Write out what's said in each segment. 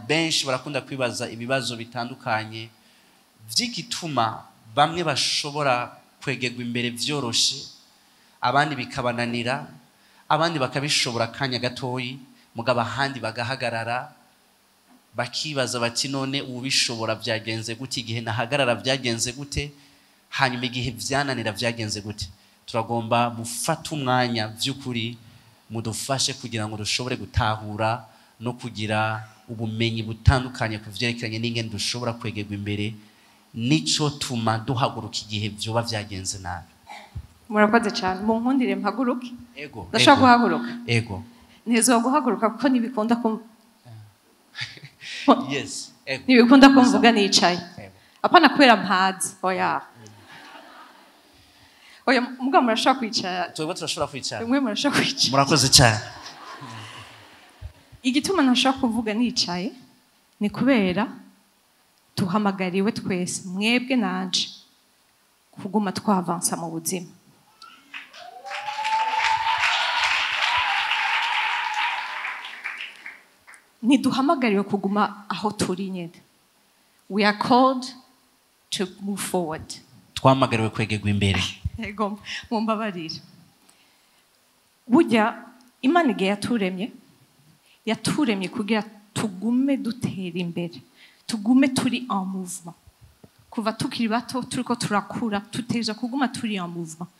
Benshi barakunda kwibaza ibibazo bitandukanye vy'igituma bamwe bashobora kwegerwa imbere vyoroshe, abandi bikabananira, abandi bakabishobora akanya gatoyi, mugabo ahandi bagahagarara, bakibaza bati none ubishobora byagenze gute, igihe nahagarara byagenze gute, hanyuma igihe vyananira byagenze gute. Turagomba mufate umwanya vy'ukuri mudufashe kugira ngo dushobore gutahura no kugira ubumenyi butandukanye ku vyerekeranye n'ingene dushobora kwegerwa imbere, nico tuma duhaguruka igihe vyoba vyagenze nabi. Murakoze cyane. Munkundire mpaguruke. Ego. Ndashobora guhaguruka? Ego. Ntizwa guhaguruka kuko ntibikunda ko Yes. Ego. ntibikunda ko mvuga nicaye. Ego. Apana kubera mpazi. Oya. Oya, mugabo murashobora kwicara. Twebwe turashobora kwicara. Mwe murashobora kwicara. Murakoze cyane. Igituma ntashobora kuvuga nicaye ni kubera tuhamagariwe twese, mwebwe nanje, kuguma twavansa mu buzima. Ntiduhamagariwe kuguma aho turi nyene. We are called to move forward. Twamagariwe kwegerwa imbere. Yego, mumbabarire. Burya Imana igihe yaturemye, yaturemye kugira tugume dutera imbere, tugume turi en mouvement. Kuva tukiri bato turiko turakura, tutegerezwa kuguma turi en mouvement.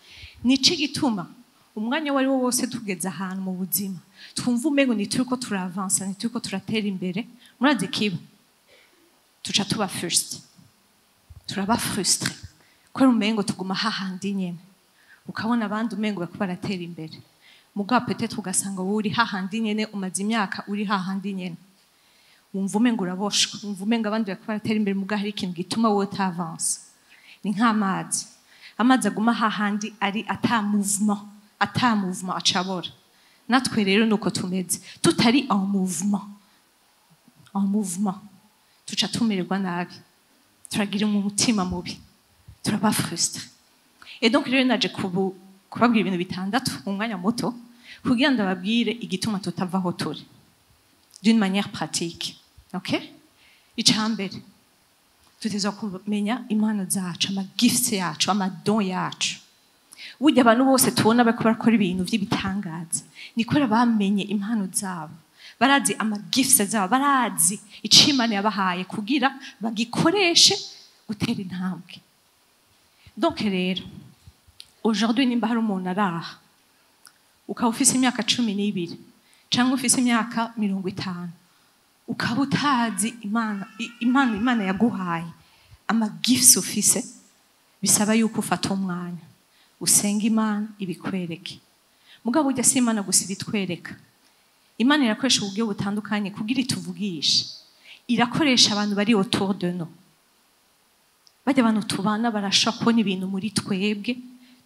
Nico gituma umwanya wari wo wose tugeze ahantu mu buzima twumva umengo ntituriko turavansa, ntituriko turatera imbere, murazi kiba tuca tuba first, turaba frustré kubera umengo tuguma hahandi nyene, ukabona abandi umengo bariko baratera imbere, mugabo peut-être ugasanga wowe uri hahandi nyene, umaze imyaka uri hahandi nyene, wumva umengo uraboshwe, wumva umengo abandi bariko baratera imbere, mugabo hari ikintu gituma wowe utavansa. Ni nk'amazi, amazi aguma hahandi ari ata mouvement, ata mouvement acabora. Natwe rero nuko tumeze, tutari en mouvement, en mouvement tuca tumererwa nabi, turagira umutima mubi, turaba frustré. Et donc rero naje kubabwira ibintu bitandatu mu mwanya muto kugira ndababwire igituma tutava aho turi d'une manière pratique. Okay? Icambere, tuteza kumenya impano zacu, ama gifts yacu, ama don yacu. Burya abantu bose tubona bariko barakora ibintu vy'ibitangaza ni kubera bamenye impano zabo, barazi ama gifts zabo, barazi ico Imana yabahaye kugira bagikoreshe gutera intambwe. Donc rero aujourd'hui nimba hari umuntu araha ukaba ufise imyaka 12 canke ufise imyaka 50, ukaba utazi Imana, Imana yaguhaye ama gifts ufise, bisaba yuko ufata umwanya usenga Imana ibikwereke. Mugabo burya si Imana gusa ibitwereka, Imana irakoresha uburyo butandukanye kugira ituvugishe. Irakoresha abantu bari autour de nous. Bajya abantu tubana barashobora kubona ibintu muri twebwe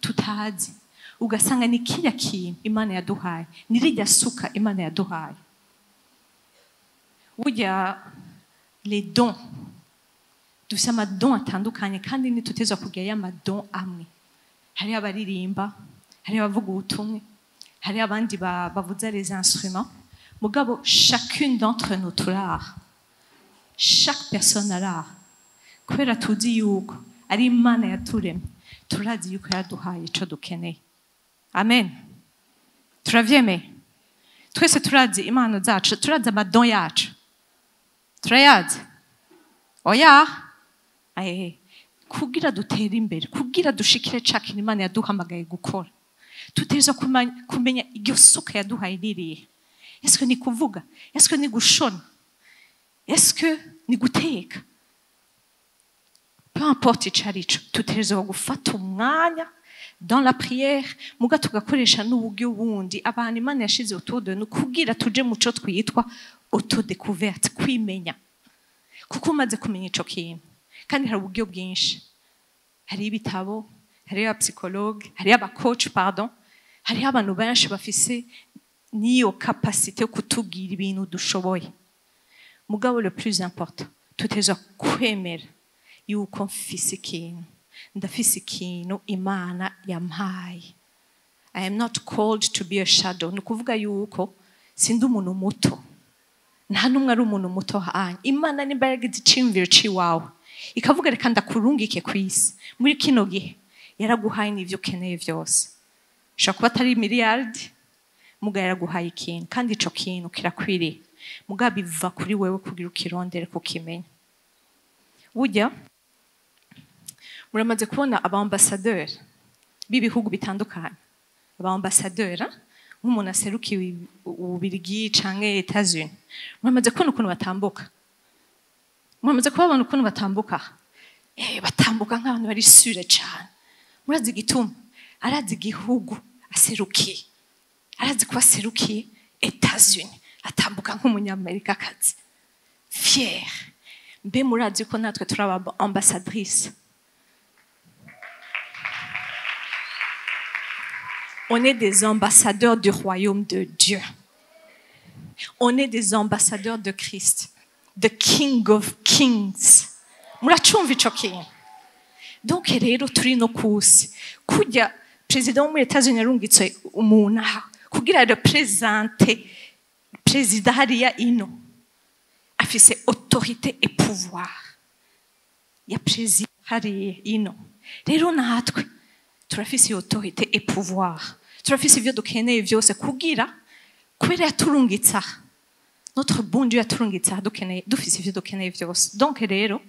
tutazi, ugasanga ni kirya kintu Imana yaduhaye, ni rirya suka Imana yaduhaye. Burya les dons, dufise ama dons atandukanye kandi ntitutezwa kugira ya ma dons amwe. Hariho abaririmba, hariho abavuga ubutumwa, hariho abandi bavuza les instruments. Mugabo chacune d'entre nous turaha, chaque personne araha, kubera tuzi yuko ari Imana yaturemye, turazi yuko yaduhaye ico dukeneye. Amen. Turavyemeye twese, turazi impano zacu, turazi ama don yacu, turayazi. Oya, ahehe, kugira dutere imbere, kugira dushikire ca kintu Imana yaduhamagaye gukora, tutegerezwa kumenya iryo suka yaduhaye nirihe. Est-ce que ni kuvuga? Est-ce que ni gushona? Est-ce que ni guteka? Peu importe ico arico, tutegerezwa gufata umwanya dans la prière, muga tugakoresha n'uburyo bundi abantu Imana yashize autour de nous kugira tuje mu co twitwa autodécouverte, kwimenya. Kuko umaze kumenya ico kintu, kandi hari uburyo bwinshi, hari ibitabo, hari aba psychologue, hari aba coach, pardon, hariho abantu benshi bafise n'iyo capacité yo kutubwira ibintu dushoboye. Mugabo le plus important, tuteza kwemera yuko mfise ikintu, ndafise ikintu Imana yampaye. I am not called to be a shadow. Ni ukuvuga yuko sindi umuntu muto, Nta n'umwe ari umuntu muto hanya. Imana nimba yaragize iciyumviro c'iwawe, ikavuga reka ndakurungike ku isi muri kino gihe, yaraguhaye n'ivyo ukeneye vyose. Ishobora kuba atari miliyardi, muga yaraguhaye ikintu, kandi ico kintu kirakwiriye. Muga biva kuri wewe kugira ukirondere, kukimenya. Burya muramaze kubona aba ambassadeur b'ibihugu bitandukanye, aba ambassadeur, nk'umuntu aserukiye Ububirigi canke Etats-Unis, muramaze kubona ukuntu batambuka? Muramaze kubabona ukuntu batambuka? Batambuka nk'abantu bari sûrs cane. Murazi igituma? Arazi igihugu aserukiye, arazi ko aserukiye Etats-Unis, atambuka nk'umunyamerikakazi fier. Mbe murazi ko natwe turi aba ambassadrice? On est des ambassadeurs du royaume de Dieu. On est des ambassadeurs de Christ, the King of Kings. Muracumva ico kintu? Donc rero turi no kusi kujya perezida wo muri Etats-Unis yarungitse umuntu aha kugira représente perezida hariya ino, afise autorité et pouvoir ya perezida hariya ino. Rero natwe turafise iyo autorité et pouvoir, turafise ivyo dukeneye vyose kugira, kubera yaturungitse aha, notre bon Dieu yaturungitse aha, dukeneye, dufise ivyo dukeneye vyose. Donc rero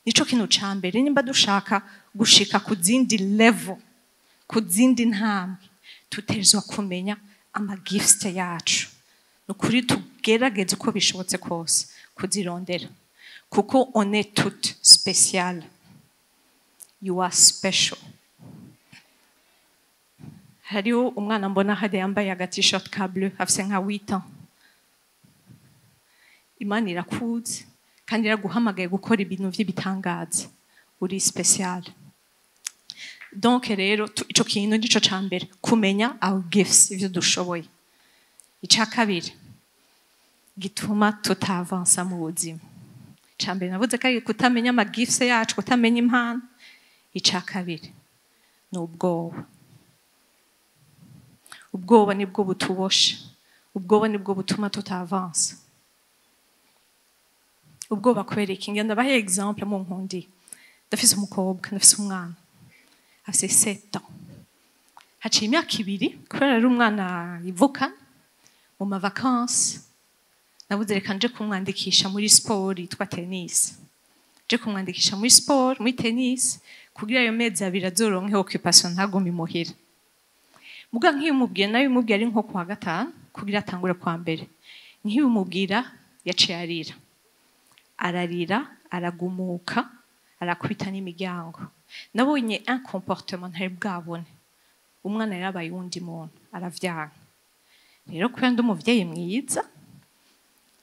nico kintu ca mbere, nimba dushaka gushika ku zindi level, ku zindi ntambwe, tutegerezwa kumenya ama gifts yacu. Ni ukuri tugerageze uko bishobotse kose kuzirondera, kuko on est toutes spéciales. You are special. Hariho umwana mbona hariya yambaye aga t-shirt ka bleu, afise nka 8 ans. Imana irakuzi kandi iraguhamagaye gukora ibintu vy'ibitangaza. Uri spécial. Donc rero ico kintu nico ca mbere, kumenya our gifts, ivyo dushoboye. Ica kabiri gituma tutavansa mu buzima, ica mbere navuze ko ari kutamenya ama gifts yacu, kutamenya impano. Ica kabiri ni ubwoba. Ubwoba nibwo butubosha, ubwoba nibwo butuma tutavansa. Ubwoba kubera iki? Ngenda ndabahe exemple mu nkundi. Ndafise umukobwa, ndafise umwana afise 7 ans. Haciye imyaka 2, kubera ari umwana ivuka, mu ma vacances nabuze reka nje kumwandikisha muri sport yitwa tennis, nje kumwandikisha muri sport, muri tennis, kugira ayo mezi 2 azoronke occupation, ntagume imuhira. Muga nk'iyumubwiye, nayo umubwiye ari nko kuwa gatanu kugira atangure kwa mbere, nk'iyumubwira yaciye arira, ararira, aragumuka, arakubita n'imiryango. Nabonye un comportement ntari bwabone, umwana yarabaye uwundi muntu, aravyanga. Rero kubera ndi umuvyeyi mwiza,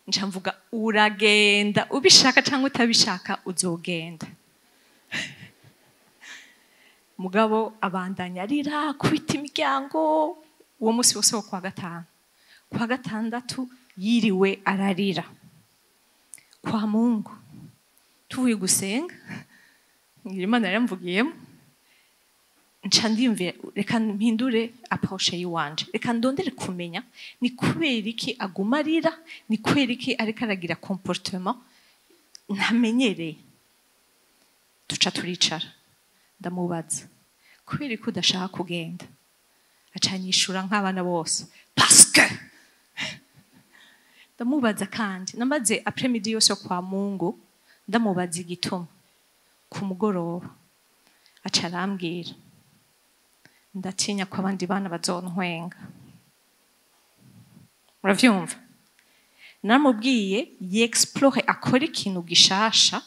nca mvuga uragenda, ubishaka cyangwa utabishaka uzogenda. Mugabo abandanya arira, kubita imiryango uwo munsi wose wo kwa gatanu. Kwa gatandatu yiriwe ararira. Kwa Mungu tuvuye gusenga, ngira Imana yaramvugiyemo, nca ndiyumvira reka mpindure approche yiwanje, reka ndondere kumenya ni kubera iki aguma arira, ni kubera iki ariko aragira comportement ntamenyereye. Tuca turicara, ndamubaza kubera ko udashaka kugenda. Acanyishura nk'abana bose, parce que. Ndamubaza kandi, namaze après-midi yose yo kwa Mungu ndamubaza igituma. Ku mugoroba aca arambwira, ndatinya ko abandi bana bazontwenga. Muravyumva? Naramubwiye yexplore, akore ikintu gishasha,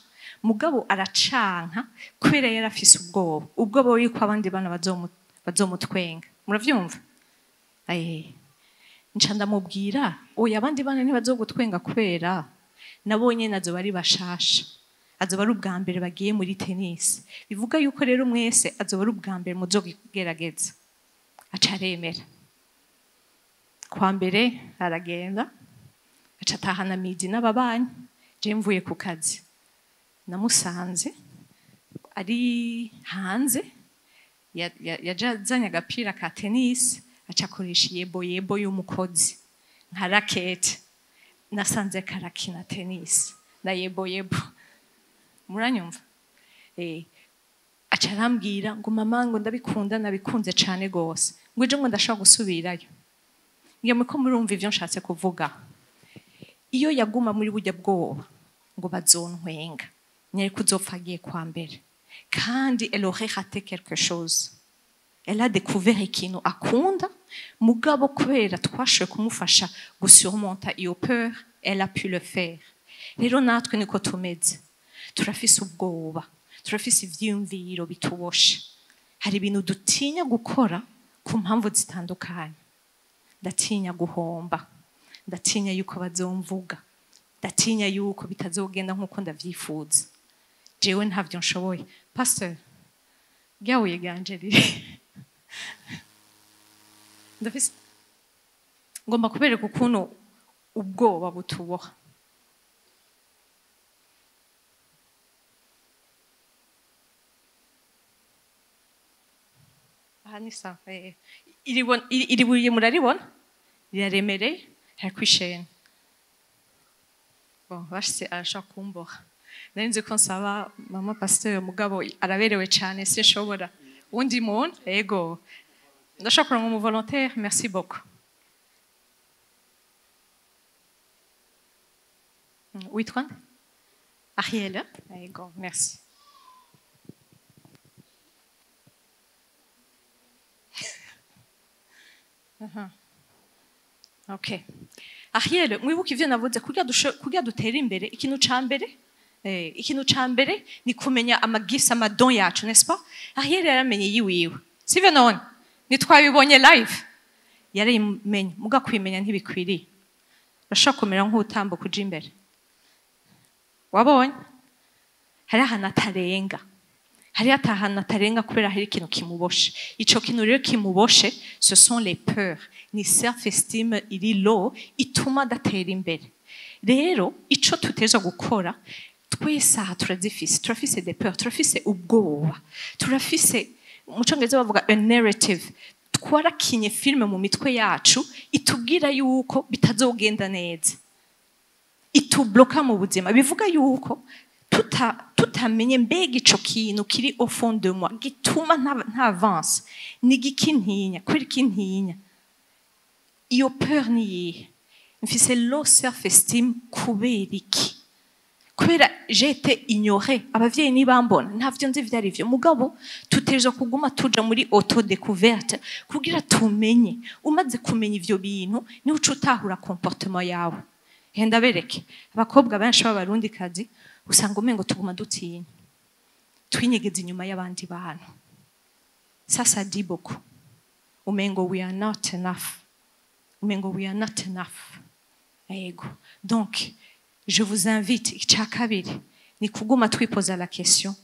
mugabo aracanka kubera yari afise ubwoba, ubwoba yuko abandi bana bazomutwenga. Muravyumva? Nca ndamubwira oya, abandi bana ntibazogutwenga kubera nabonye nazo bari bashasha, azoba ari ubwa mbere bagiye muri tennis, bivuga yuko rero mwese azoba ari ubwa mbere muzogerageza. Aca aremera. Kwa mbere aragenda, aca atahana midi n'ababanyi. Je mvuye ku kazi namusanze ari hanze, yajazanye agapira ka tennis, aca akoresha yebo yebo y'umukozi nka raquette. Nasanze karakina tennis na yebo yebo. Muranyumva? Aca arambwira ngo mama, ngo ndabikunda, nabikunze cane gose, ngo ejo ngo ndashobora gusubirayo. Ngiye ko murumva ivyo nshatse kuvuga. Iyo yaguma muri burya bwoba ngo bazontwenga, nyari kuzopfa agiye kwa mbere, kandi elle aurait raté quelque chose. Elle a découvert ikintu akunda, mugabo kubera twashoboye kumufasha gusurmonta iyo peur, elle a pu le faire. Rero natwe niko tumeze, turafise ubwoba, turafise ivyiyumviro bituboshe, hari ibintu dutinya gukora ku mpamvu zitandukanye. Ndatinya guhomba, ndatinya yuko bazomvuga, ndatinya yuko bitazogenda nkuko ndavyifuza, jewe ntavyo nshoboye. Pasteur, ryabuye ryanje riri ndafise, ngomba kubereka ukuntu ubwoba butuboha. Aha ni sawa. Iri buye muraribona, riraremereye, hariko ishene. Bon, bashitse arashobora kumboha. Nari nzi ko nsaba mama pasteur, mugabo araberewe cane, sinshobora. Undi muntu, ego, ndashobora kuronka umu volontaire. Merci beaucoup. Witwa nde? Ariel. Ego, merci. Okay. Ariel, mwibuke ivyo navuze kugira dutere imbere, ikintu ca mbere ni kumenya amagifts, amadon yacu, n'est-ce pas? Ariel yaramenye yiwiwe. Sivyo none? Nitwabibonye live. Yarimenye, muga kwimenya ntibikwiriye. Urashobora kumera nk'utambuka uja imbere. Wabonye? Hari ahantu atarenga. Hari ahantu atarenga kubera hari ikintu kimuboshe. Ico kintu rero kimuboshe, ce sont les peurs. Ni self-esteem iri low ituma adatera imbere. Rero ico tuteza gukora, twese aha turazifise, turafise des peurs, turafise ubwoba, turafise, mu congereza bavuga a narrative. Twarakinye filme mu mitwe yacu itubwira yuko bitazogenda neza, itubloka mu buzima. Bivuga yuko tutamenye mbega ico kintu kiri au fond de moi gituma ntavance, ni igiki ntinya, kubera iki ntinya, iyo peur ni iyihe, mfise low self esteem kubera iki? Kubera j'ai été ignorée, abavyeyi ntibambona, ntavyo nzi ivyo arivyo. Mugabo tutegerezwa kuguma tuja muri auto découverte kugira tumenye. Umaze kumenya ivyo bintu, niho uca utahura comportement yawe. Henda bereke, abakobwa benshi b'abarundikazi usanga umengo tuguma dutinya, twinyegeza inyuma y'abandi bantu. Ça, ça dit beaucoup. Umengo we are not enough, umengo we are not enough. Ego, donc je vous invite, icya kabiri ni kuguma twipoza la question: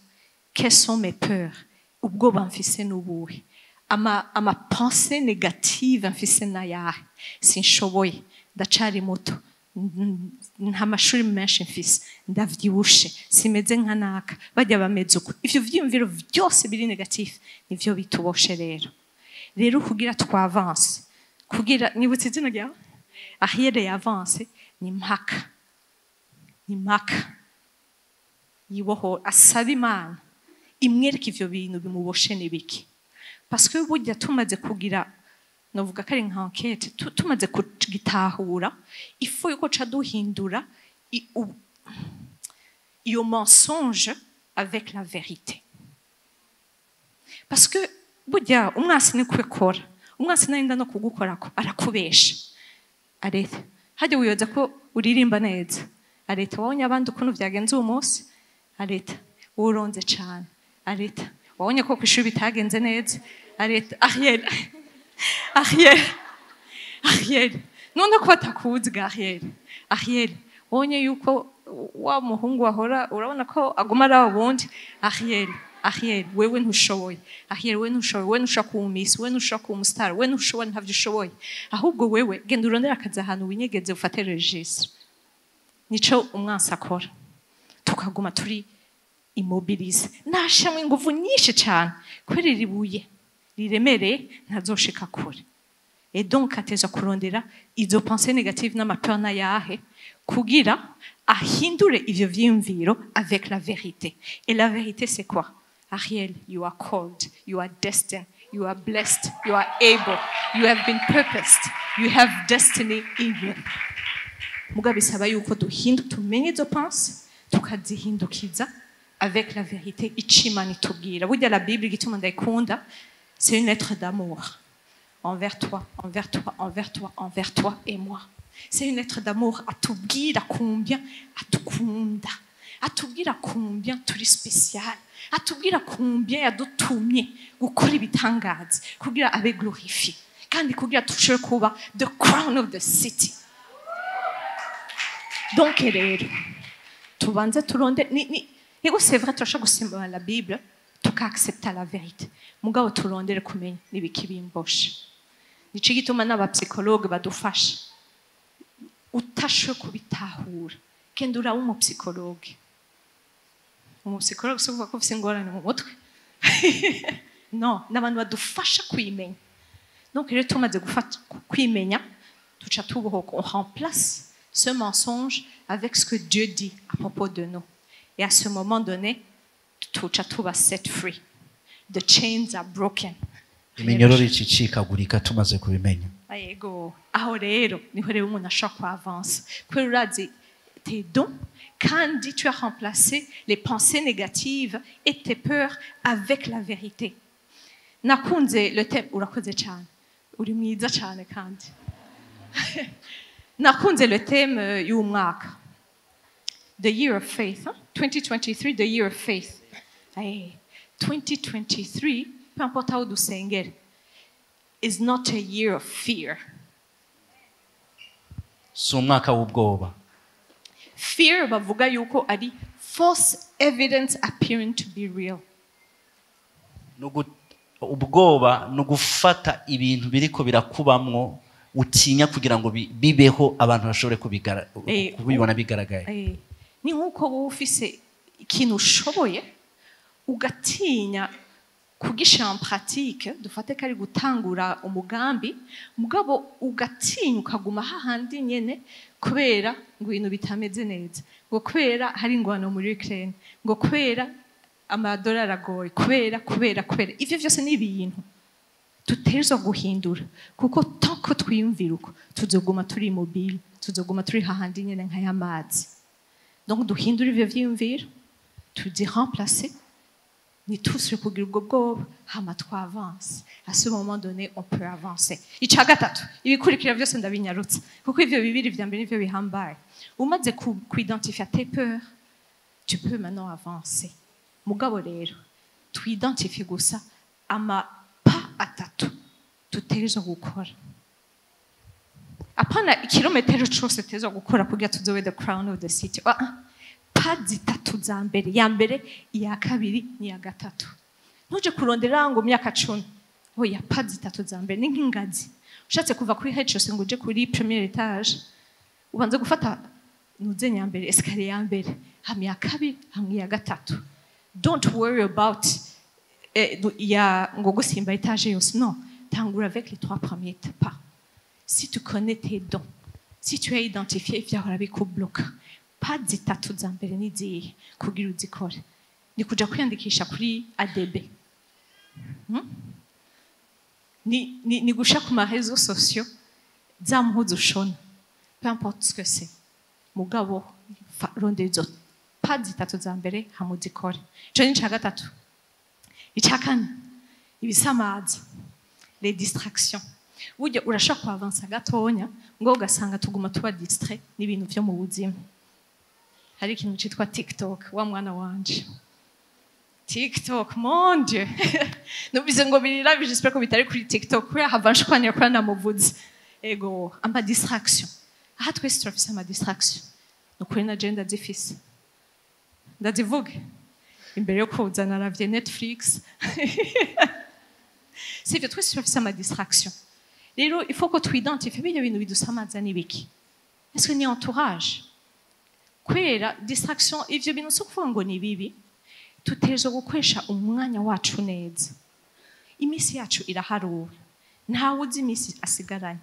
quelles sont mes peurs? Ubwoba mfise n'ubuhe? Ama pensée négative mfise n'ayahe? Sinshoboye, ndacari muto, nta mashuri menshi mfise, ndavyibushe, simeze nka naka, bajya bameze uko. Ivyo vyiyumviro vyose biri négatif nivyo bituboshe. Rero kugira twavance, kugira, nibutse izina ryawe, Ariel, yavance, ni mpaka, ni mpaka yiboho, asaba Imana imwereka ivyo bintu bimuboshe n'ibiki, parce que burya tumaze kugira, novuga ko ari nka enquête, tumaze kugitahura, il faut yuko ca duhindura iyo mensonge avec la vérité, parce que burya umwasi ni kwekora, umwasi narinda no kugukorako arakubesha. Areta, hajya wiyoza ko uririmba neza. Areta, wabonye abandi ukuntu vyagenze uwo munsi. Areta, uronze cane. Areta, wabonye ko kw'ishuri bitagenze neza. Areta, Ariel, Ariel, Ariel, none ko batakuzi ga Ariel? Ariel, wabonye yuko wa muhungu wahora, urabona ko aguma ari wundi. Ariel, Ariel, wewe ntushoboye. Ariel, wewe ntushoboye, wewe ntushobora kuba umisi, wewe ntushobora kuba umustar, wewe ntushoboye, ntavyo ushoboye. Ahubwo wewe genda urondere akazi ahantu winyegeze, ufate registre. Nico umwansi akora, tukaguma turi immobilisés. Nashamwe inguvu nyinshi cyane kubera iri buye riremereye, ntazoshika kure. Et donc ateza kurondera izo pensées négatives n'amapeur n'ayahe. Kugira ahindure ivyo vyiyumviro avec la vérité. Et la vérité, c'est quoi? Ariel, you are called, you are destined, you are blessed, you are able, you have been purposed, you have destiny in you. Mugabo bisaba yuko duhindu tumenye izo pensées, tukazihindukiza avec la vérité, ico Imana itubwira. Burya la Bible, igituma ndayikunda, c'est une lettre d'amour envers toi, envers toi, envers toi, envers toi et moi. C'est une lettre d'amour atubwira combien atukunda, atubwira combien turi spécial, atubwira combien yadutumye gukora ibitangaza kugira abe glorifié, kandi kugira tushobore kuba the crown of the city. Donc rero tubanze turonde ni yego, c'est vrai, turashobora gusoma la Bible, tukaaccepta la vérité, mugabo turondere kumenya n'ibiki bimboshe. Nico gituma n'abapsychologue badufasha. Utashoboye kubitahura, genda uraba umupsychologue. Umupsychologue si ukuvuga ko ufise ingorane mu mutwe, no, n'abantu badufasha kwimenya. Donc rero tumaze gufata kwimenya, tuca tubohoka. On remplace ce mensonge avec ce que Dieu dit à propos de nous et à ce moment donné tuca tuba set free. The chains are broken. Iminyororo icicikagurika tumaze kubimenya. Yego, aho rero niho rero umuntu ashobora kuavansa, kubera urazi tes dons, kandi tu as remplacé les pensées négatives et tes peurs avec la vérité. Nakunze le thème, urakoze cyane, uri mwiza cyane. Kandi nakunze le thème y'umwaka, the year of faith, hein? 2023, the year of faith. Hey, 2023, peu importe aho dusengera, is not a year of fear. Si umwaka w'ubwoba. Fear bavuga yuko ari false evidence appearing to be real. Ubwoba ni ugufata ibintu biriko birakubamwo utinya kugira ngo bibeho, abantu bashobore kubibona bigaragaye. Ni nk'uko wowe ufise ikintu ushoboye, ugatinya kugishyira en pratique. Dufate ko ari gutangura umugambi, mugabo ugatinya, ukaguma hahandi nyene kubera ngo ibintu bitameze neza, ngo kubera hari ingwano muri Ukraine, ngo kubera amadolari agoye, kubera kubera kubera ivyo vyose. Ni ibintu dutegerezwa guhindura, kuko tant que twiyumvira uko, tuzoguma turi mobile, tuzoguma turi hahandi nyene nk'ay'amazi. Donc duhindure ivyo vyiyumviro, tuziremplace, ntitusubire kugira ubwo bwoba, hama twavanse. À ce moment donné, on peut avancer. Ica gatatu, ibikurikira byose ndabinyarutse kuko ivyo bibiri vya mbere nivyo bihambaye. Umaze kuidentifia tes peurs, tu peux maintenant avancer. Mugabo rero twidentifie gusa ama pas atatu dutegerezwa gukora, apana ikirometero cose tutegerezwa gukora kugira tuzobe the crown of the city. Ah, ah. Pas zitatu za mbere, iya mbere, iya kabiri n'iya gatatu. Ntuje kurondera ngo myaka 10, oya. Pas zitatu za mbere ni nk'ingazi. Ushatse kuva kuri rez-de-chaussée ngo uje kuri premier étage, ubanza gufata nuze ya mbere, escalier ya mbere, hamwe iya kabiri, hamwe iya gatatu. Don't worry about ya ngo gusimba étage yose, non. Tangura avec les trois premiers pas. Si tu connais tes dons, si tu as identifié ivyahora bikubloka, pas zitatu za mbere nizihe kugira uzikore? Ni kuja kwiyandikisha kuri ADB, Ni gusha ku ma réseaux sociaux za mpuzu ushona, peu importe ce que c'est. Mugabo rondera izo pas zitatu za mbere, hama uzikore. Ico ni ica gatatu. Ica kane, ibisamaza, les distractions. Burya urashobora kuavansa gatonya ngo ugasanga tuguma tuba distrait n'ibintu vyo mu buzima. Hari ikintu citwa TikTok, wa mwana wanje. TikTok, mon Dieu, numvise ngo birirabi. J'espère ko bitari kuri TikTok, kubera hava nshwanira kubera namuvuze. Ego, ama distraction, aha twese turafise ama distraction. Ni ukuri na je ndazifise, ndazivuge. Imbere yo kuza naravye Netflix. Sivyo? Twese turafise ama distraction. Rero il faut ko twidentifie bijya bintu bidusamaza n'ibiki. Est-ce que ni entourage? Kubera distraction, ivyo bintu si ukuvuga ngo ni bibi. Tutegerezwa gukoresha umwanya wacu neza. Iminsi yacu iraharuwe, ntawe uzi iminsi asigaranye.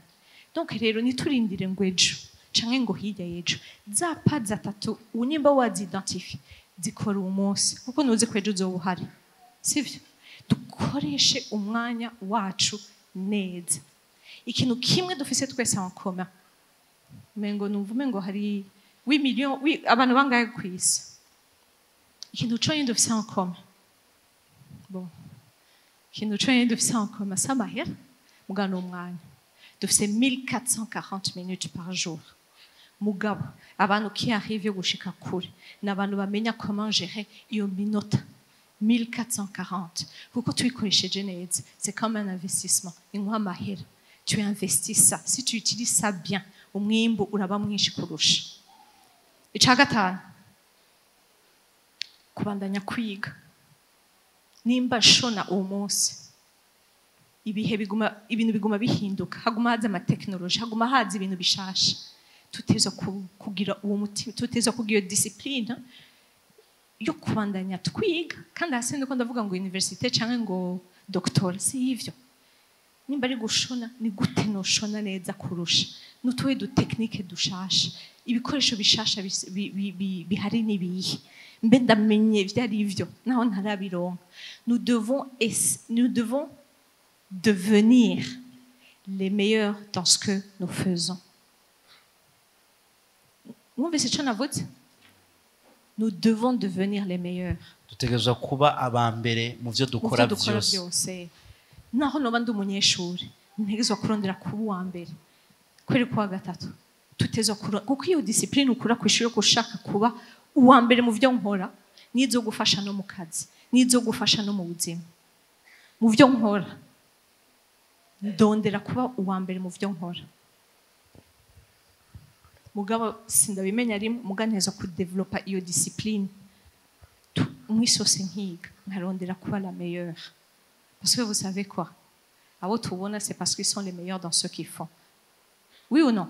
Donc rero niturindire ngo ejo. Canke ngo hirya y'ejo. Za pas zitatu nimba wazidentifie, zikora uwo munsi, kuko ntuzi ko ejo uzoba uhari, sivyo? Dukoreshe umwanya wacu neza. Ikintu kimwe dufise twese en commun, mengo numva umengo hari 8 millions, oui, abantu bangahe ku isi? Ikintu conyine dufise en commun, bon, ikintu conyine dufise en commun si amahera, mugabo ni umwanya. Dufise 1440 minutes par jour. Mugabo abantu qui arrivent yo gushika kure ni abantu bamenya comment gérer iyo minota 1440, kuko tuyikoresheje neza, c'est comme un investissement, ni nk'amahera. Tu investis ça, si tu utilises ça bien, umwimbu uraba mwinshi kurusha. Ica gatanu, kubandanya kwiga. Nimba shona uwo munsi, ibihe biguma, ibintu biguma bihinduka, haguma haza amatekinoloji, haguma haza ibintu bishasha. Tuteza kugira uwo mutima, tuteza kugira iyo discipline yo kubandanya twiga. Kandi hasi ndiko ndavuga ngo université canke ngo doctorat, si ivyo. Nimba ari gushona, ni gute noshona neza kurusha? N'utuhe du technique dushasha? Ibikoresho bishasha bihari n'ibihe? Mbe ndamenye ivyo ari ivyo naho ntarabironka? Nous devons devenir les meilleurs dans ce que nous faisons. Mwumvise ico navuze? Nous devons devenir les meilleurs. Dutegerezwa kuba aba mbere mu byo Mu dukora byo dukora byose. Byose. Naho noba ndi umunyeshuri, ntegerezwa kurondera kuba uwa mbere kubera kuwa gatatu. Tutezwa kuko iyo discipline ukura ku ishuri yo gushaka kuba uwa mbere mu byo nkora nizo gufasha no mu kazi, nizo gufasha no mu buzima. Mu byo nkora, ndondera kuba uwa mbere mu byo nkora. Mugabo sindabimenya rimwe, muga nteza kudevelopa iyo discipline mwisi yose, nkiga, nkarondera kuba la meilleure. Parce que vous savez quoi? Abo tubona, c'est parce qu'ils sont les meilleurs dans ce qu'ils font, oui ou non?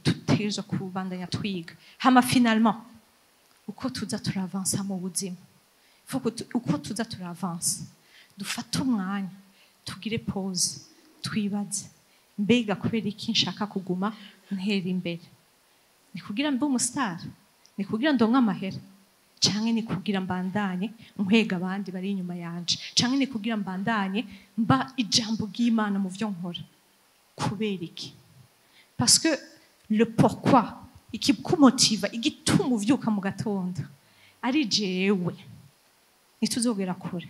Tutegerezwa kubandanya twiga. Hama finalement, uko tuza turavansa mu buzima, faut que uko tuza turavansa, dufate umwanya, tugire pause, twibaze: mbega kubera iki nshaka kuguma ntera imbere? Ni kugira mbe umustar? Ni kugira ndonke amahera? Canke ni kugira mbandanye nkwega abandi bari inyuma yanje? Canke ni kugira mbandanye mba ijambo ry'Imana mu vyo nkora? Kubera iki? Parce que le pourquoi, ikikumotiva, igituma uvyuka mu gatondo ari jewe, ntituzogera kure.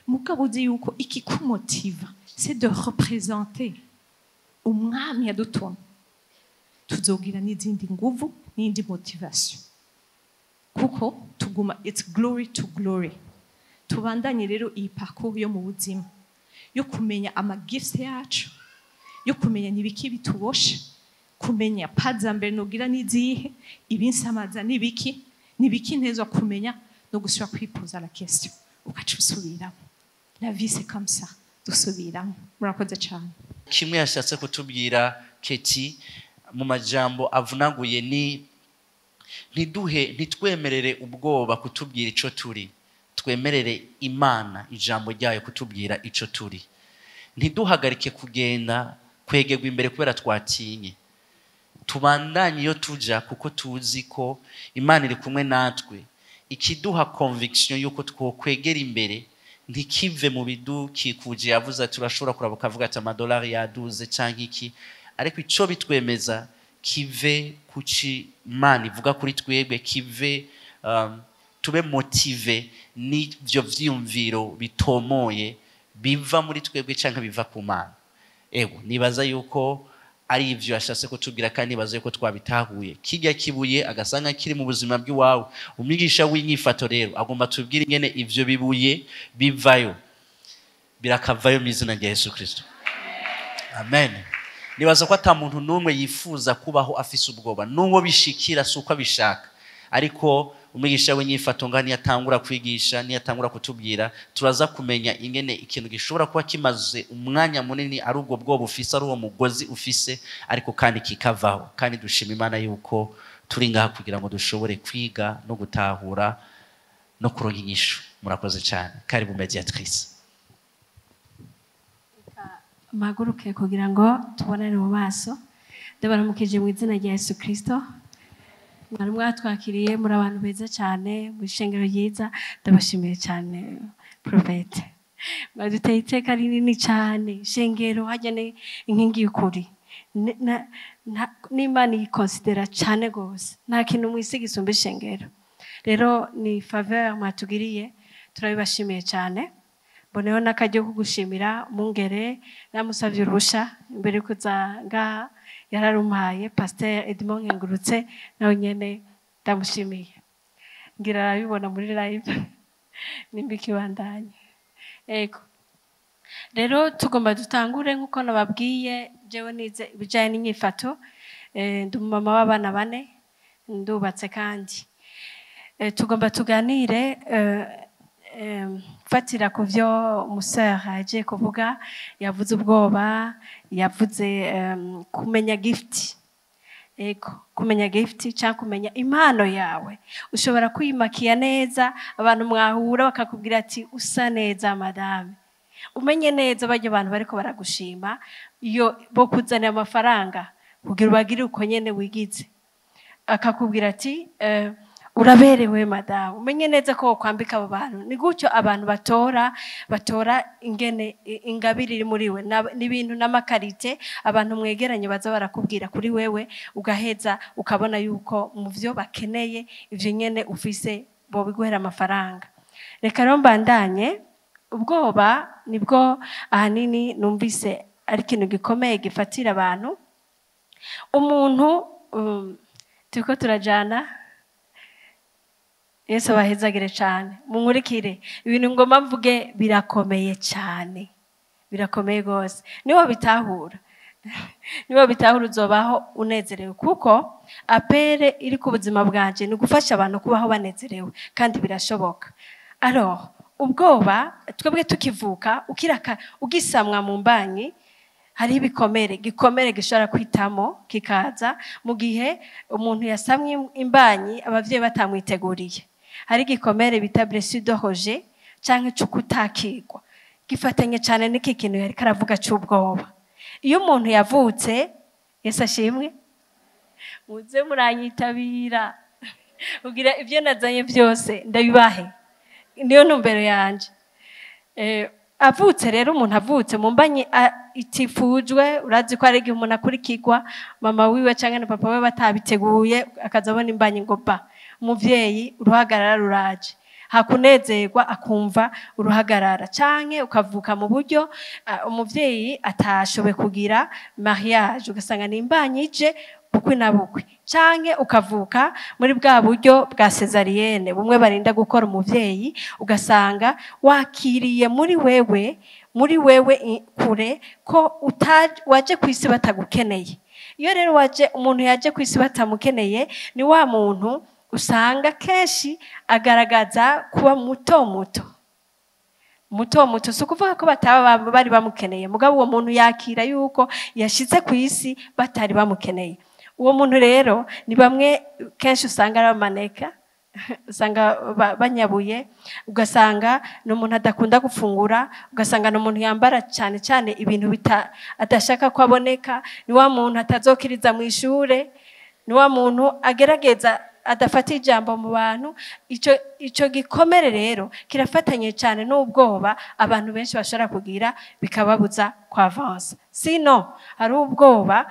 Mugabo uzi yuko ikikumotiva, c'est de représenter umwami yadutumye, tuzogira n'izindi nguvu n'indi motivation, kuko tuguma, it's glory to glory. Tubandanye rero iyi parcours yo mu buzima, yo kumenya ama gifts yacu, yo kumenya nibiki bituboshe, kumenya pas za mbere nogira n'izihe, ibinsamaza nibiki, nibiki ntezwa kumenya, no gusubira kwipoza la question, ugaca usubiramo. La vie, c'est comme ça, dusubiramo. Murakoze cyane. Kimwe yashatse kutubwira Keti mu majambo avunaguye ni ntiduhe, ntitwemerere ubwoba kutubwira ico turi, twemerere Imana, ijambo ryayo, kutubwira ico turi. Ntiduhagarike kugenda, kwegerwa imbere kubera twatinye. Tubandanye iyo tuja, kuko tuzi ko Imana iri kumwe natwe. Ikiduha conviction yuko twokwegera imbere ntikive mu bidukikuje. Yavuze ati urashobora kuraba ukavuga ati amadolari yaduze cyangwa iki, ariko ico bitwemeza kive kuci Imana ivuga kuri twebwe, kive tube motivés n'ivyo vyiyumviro bitomoye biva muri twebwe cyangwa biva ku Mana. Ego, nibaza yuko ari ivyo yashatse kutubwira, kandi nibaza yuko twabitahuye. Kijya kibuye agasanga kiri mu buzima bw'iwawe, umwigisha w'inyifato rero agomba tubwire ingene ivyo bibuye bivayo, birakavayo mu izina rya Yesu Kristo, amen. Nibaza ko ata muntu n'umwe yifuza kubaho afise ubwoba. N'uwo bishikira si uko abishaka, ariko umwigisha w'inyifato nga niyatangura kwigisha, niyatangura kutubwira, turaza kumenya ingene ikintu gishobora kuba kimaze umwanya munini ari ubwo bwoba ufise, ari uwo mugozi ufise, ariko kandi kikavaho. Kandi dushima Imana yuko turi ngaha kugira ngo dushobore kwiga no gutahura no kuronka inyishu. Murakoze cyane. Karibu, médiatrice. Mpaguruke kugira ngo tubonane mu maso. Ndabaramukije mu izina rya Yesu Kristo. Mwari mwatwakiriye, muri abantu beza cyane mu ishengero ryiza. Ndabashimiye cyane, prophète. Mwaduteye iteka rinini cyane. Ishengero hajya ni inkingi y'ukuri. N'Imana iyikonsidera cyane rwose. Nta kintu mu isi gisumba ishengero. Rero ni faveur mwatugiriye, turabibashimiye cyane. Mboneyeho n'akaryo ko gushimira umwungere. Namusabye uruhusha imbere yo kuza ngaha, yararumpaye. Pasteur Edmond Nkengurutse nawe nyene ndamushimiye. Ngira arabibona muri live nimba ikibandanye. Ego, rero tugomba dutangure. Nk'uko nababwiye, jewe nize ibijanye n'inyifato. Ndi umumama w'abana bane, ndubatse. Kandi tugomba tuganire fatira ku byo umusore yagiye kuvuga. Yavuze ubwoba, yavuze kumenya gift. Ego, kumenya gift cyangwa kumenya impano yawe. Ushobora kwimakiya neza, abantu mwahura bakakubwira ati: "Usa neza, madame." Umenye neza bajya abantu bariko baragushima, iyo bo kuzanira amafaranga kugira ubagire uko nyene wigize, akakubwira ati: "Uraberewe, madamu." Umenye neza ko wokwambika abo bantu. Ni gutyo abantu batora ingene ingabire iri muri we. N'ibintu n'ama qualités abantu mwegeranye baza barakubwira kuri wewe, ugaheza ukabona yuko mu vyo bakeneye ivyo nyene ufise, bobiguhera amafaranga. Reka rero mbandanye. Ubwoba nibwo ahanini numvise ari ikintu gikomeye gifatira abantu. Umuntu turiko turajana. Yesu abahezagire cyane. Munkurikire, ibintu ngomba mvuge birakomeye cyane, birakomeye rwose. Niba bitahura uzobaho unezerewe, kuko appel iri ku buzima bwanje ni ugufasha abantu kubaho banezerewe, kandi birashoboka. Alors, ubwoba, twebwe tukivuka, ukiraka, ugisamwa mu mbanyi, hariho ibikomere, gikomere gishobora kwitamo kikaza mu gihe umuntu yasamye imbanyi abavyeyi batamwiteguriye. Hari igikomere bita blessure de rejet canke c'ukutakirwa, gifatanye cane n'iki kintu yariko aravuga c'ubwoba. Iyo umuntu yavutse, Yesu ashimwe, muze muranyitabira kugira ibyo nazanye byose ndabibahe, niyo ntumbero yanje. Avutse rero, umuntu avutse mu mbanyi itifujwe, urazi ko hari igihe umuntu akurikirwa mama wiwe canke na papa we batabiteguye, akaza abona imbanyi ngo ba umuvyeyi, uruhagarara ruraje, hakunezerwa akumva uruhagarara. Canke ukavuka mu buryo umuvyeyi atashoboye kugira mariage, ugasanga ni imbanyi ije bukwi na bukwi. Canke ukavuka muri bwa buryo bwa césarienne, bumwe barinda gukora umuvyeyi, ugasanga wakiriye muri wewe kure ko waje ku isi batagukeneye. Iyo rero waje, umuntu yaje ku isi batamukeneye, ni wa muntu usanga kenshi agaragaza kuba muto muto muto muto. Si ukuvuga ko bataba bari bamukeneye, mugabo uwo muntu yakira yuko yashize ku isi batari bamukeneye. Uwo muntu rero ni bamwe kenshi usanga ari amaneka, usanga banyabuye, ugasanga ni umuntu adakunda gufungura, ugasanga ni umuntu yambara cyane cyane ibintu adashaka ko aboneka. Ni wa muntu atazokiriza mu ishure, ni wa muntu agerageza adafata ijambo mu bantu. Ico gikomere rero kirafatanye cyane n'ubwoba abantu benshi bashobora kugira, bikababuza kwavansa. Sino hari ubwoba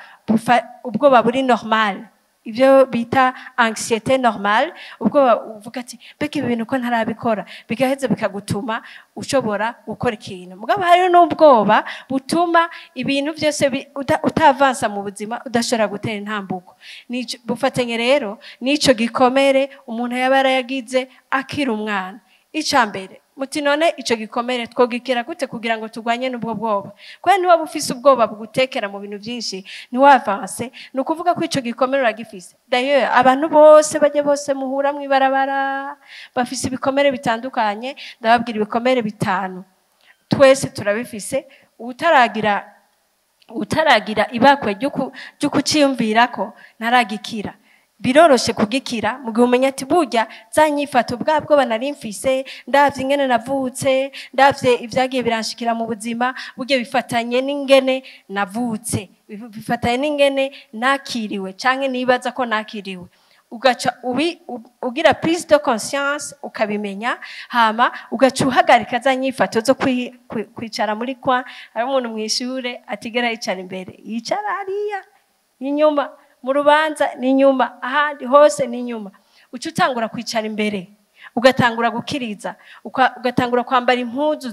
ubwoba buri normal, ibyo bita anxiété normale, ubwoba uvuga ati: "Mbega ibi bintu ko ntarabikora?" Bigaheza bikagutuma ushobora gukora ikintu. Mugabo hari n'ubwoba butuma ibintu byose utavansa mu buzima, udashobora gutera intambuko. Bufatanye rero n'ico gikomere umuntu yaba yarayagize akiri umwana. Ica mbere muti: "None ico gikomere twogikira gute kugira ngo turwanye n'ubwo bwoba?" Kubera niba ufise ubwoba bugutekera mu bintu byinshi, ntiwavanse, ni ukuvuga ko ico gikomere uragifise. D'ailleurs, abantu bose bajya bose muhura mw'ibarabara bafise ibikomere bitandukanye. Ndababwira ibikomere bitanu, twese turabifise. Utaragira ibakwe ryo kuciyumvirako ntaragikira. Biroroshe kugikira mu gihe umenya ati burya za nyifato bwa bwoba nari mfise, ndavye ingene navutse, ndavye ivyagiye biranshikira mu buzima, burya bifatanye n'ingene navutse, bifatanye n'ingene nakiriwe canke nibaza ko nakiriwe. Ugaca ugira prise de conscience, ukabimenya, hama ugaca uhagarika za nyifato zo kwicara muri kwa. Hari umuntu mw'ishure atigera yicara imbere, yicara hariya inyuma, mu rubanza ni inyuma, ahandi hose ni inyuma. Uca utangura kwicara imbere, ugatangura gukiriza, ugatangura kwambara impuzu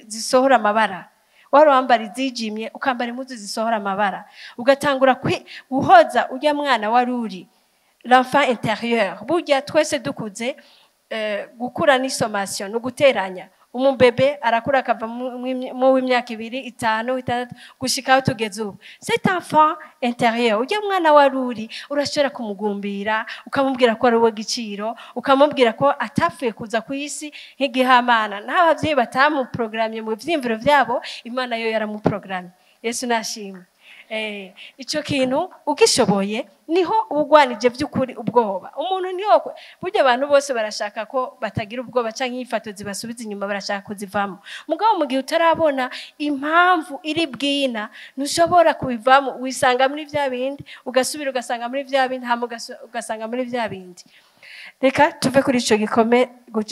zisohora amabara. Wari wambara izijimye, ukambara impuzu zisohora amabara, ugatangura guhoza urya mwana wari uri l'enfant intérieur. Burya twese dukuze, gukura ni sommation, ni uguteranya. Umubebe arakura akava mu w'imyaka 2, 5, 6, gushika aho tugeze ubu. Cet enfant intérieur, urya mwana wari uri, urashobora kumugumbira, ukamubwira ko ari uw'igiciro, ukamubwira ko atapfuye kuza ku isi nk'igihamana. N'abavyeyi batamuprogramye mu vyiyumviro vyabo, Imana yo yaramuprogramye. Yesu nashimwe. Ico kintu ugishoboye niho ubugwanije by'ukuri ubwoba. Umuntu niho burya abantu bose barashaka ko batagira ubwoba canke inyifato zibasubiza inyuma, barashaka kuzivamo. Mugabo mu gihe utarabona impamvu iri bwina, ntushobora kubivamo, wisanga muri vya bindi, ugasubira ugasanga muri vya bindi, hama ugasanga muri vya bindi. Reka tuve kuri ico gikomere,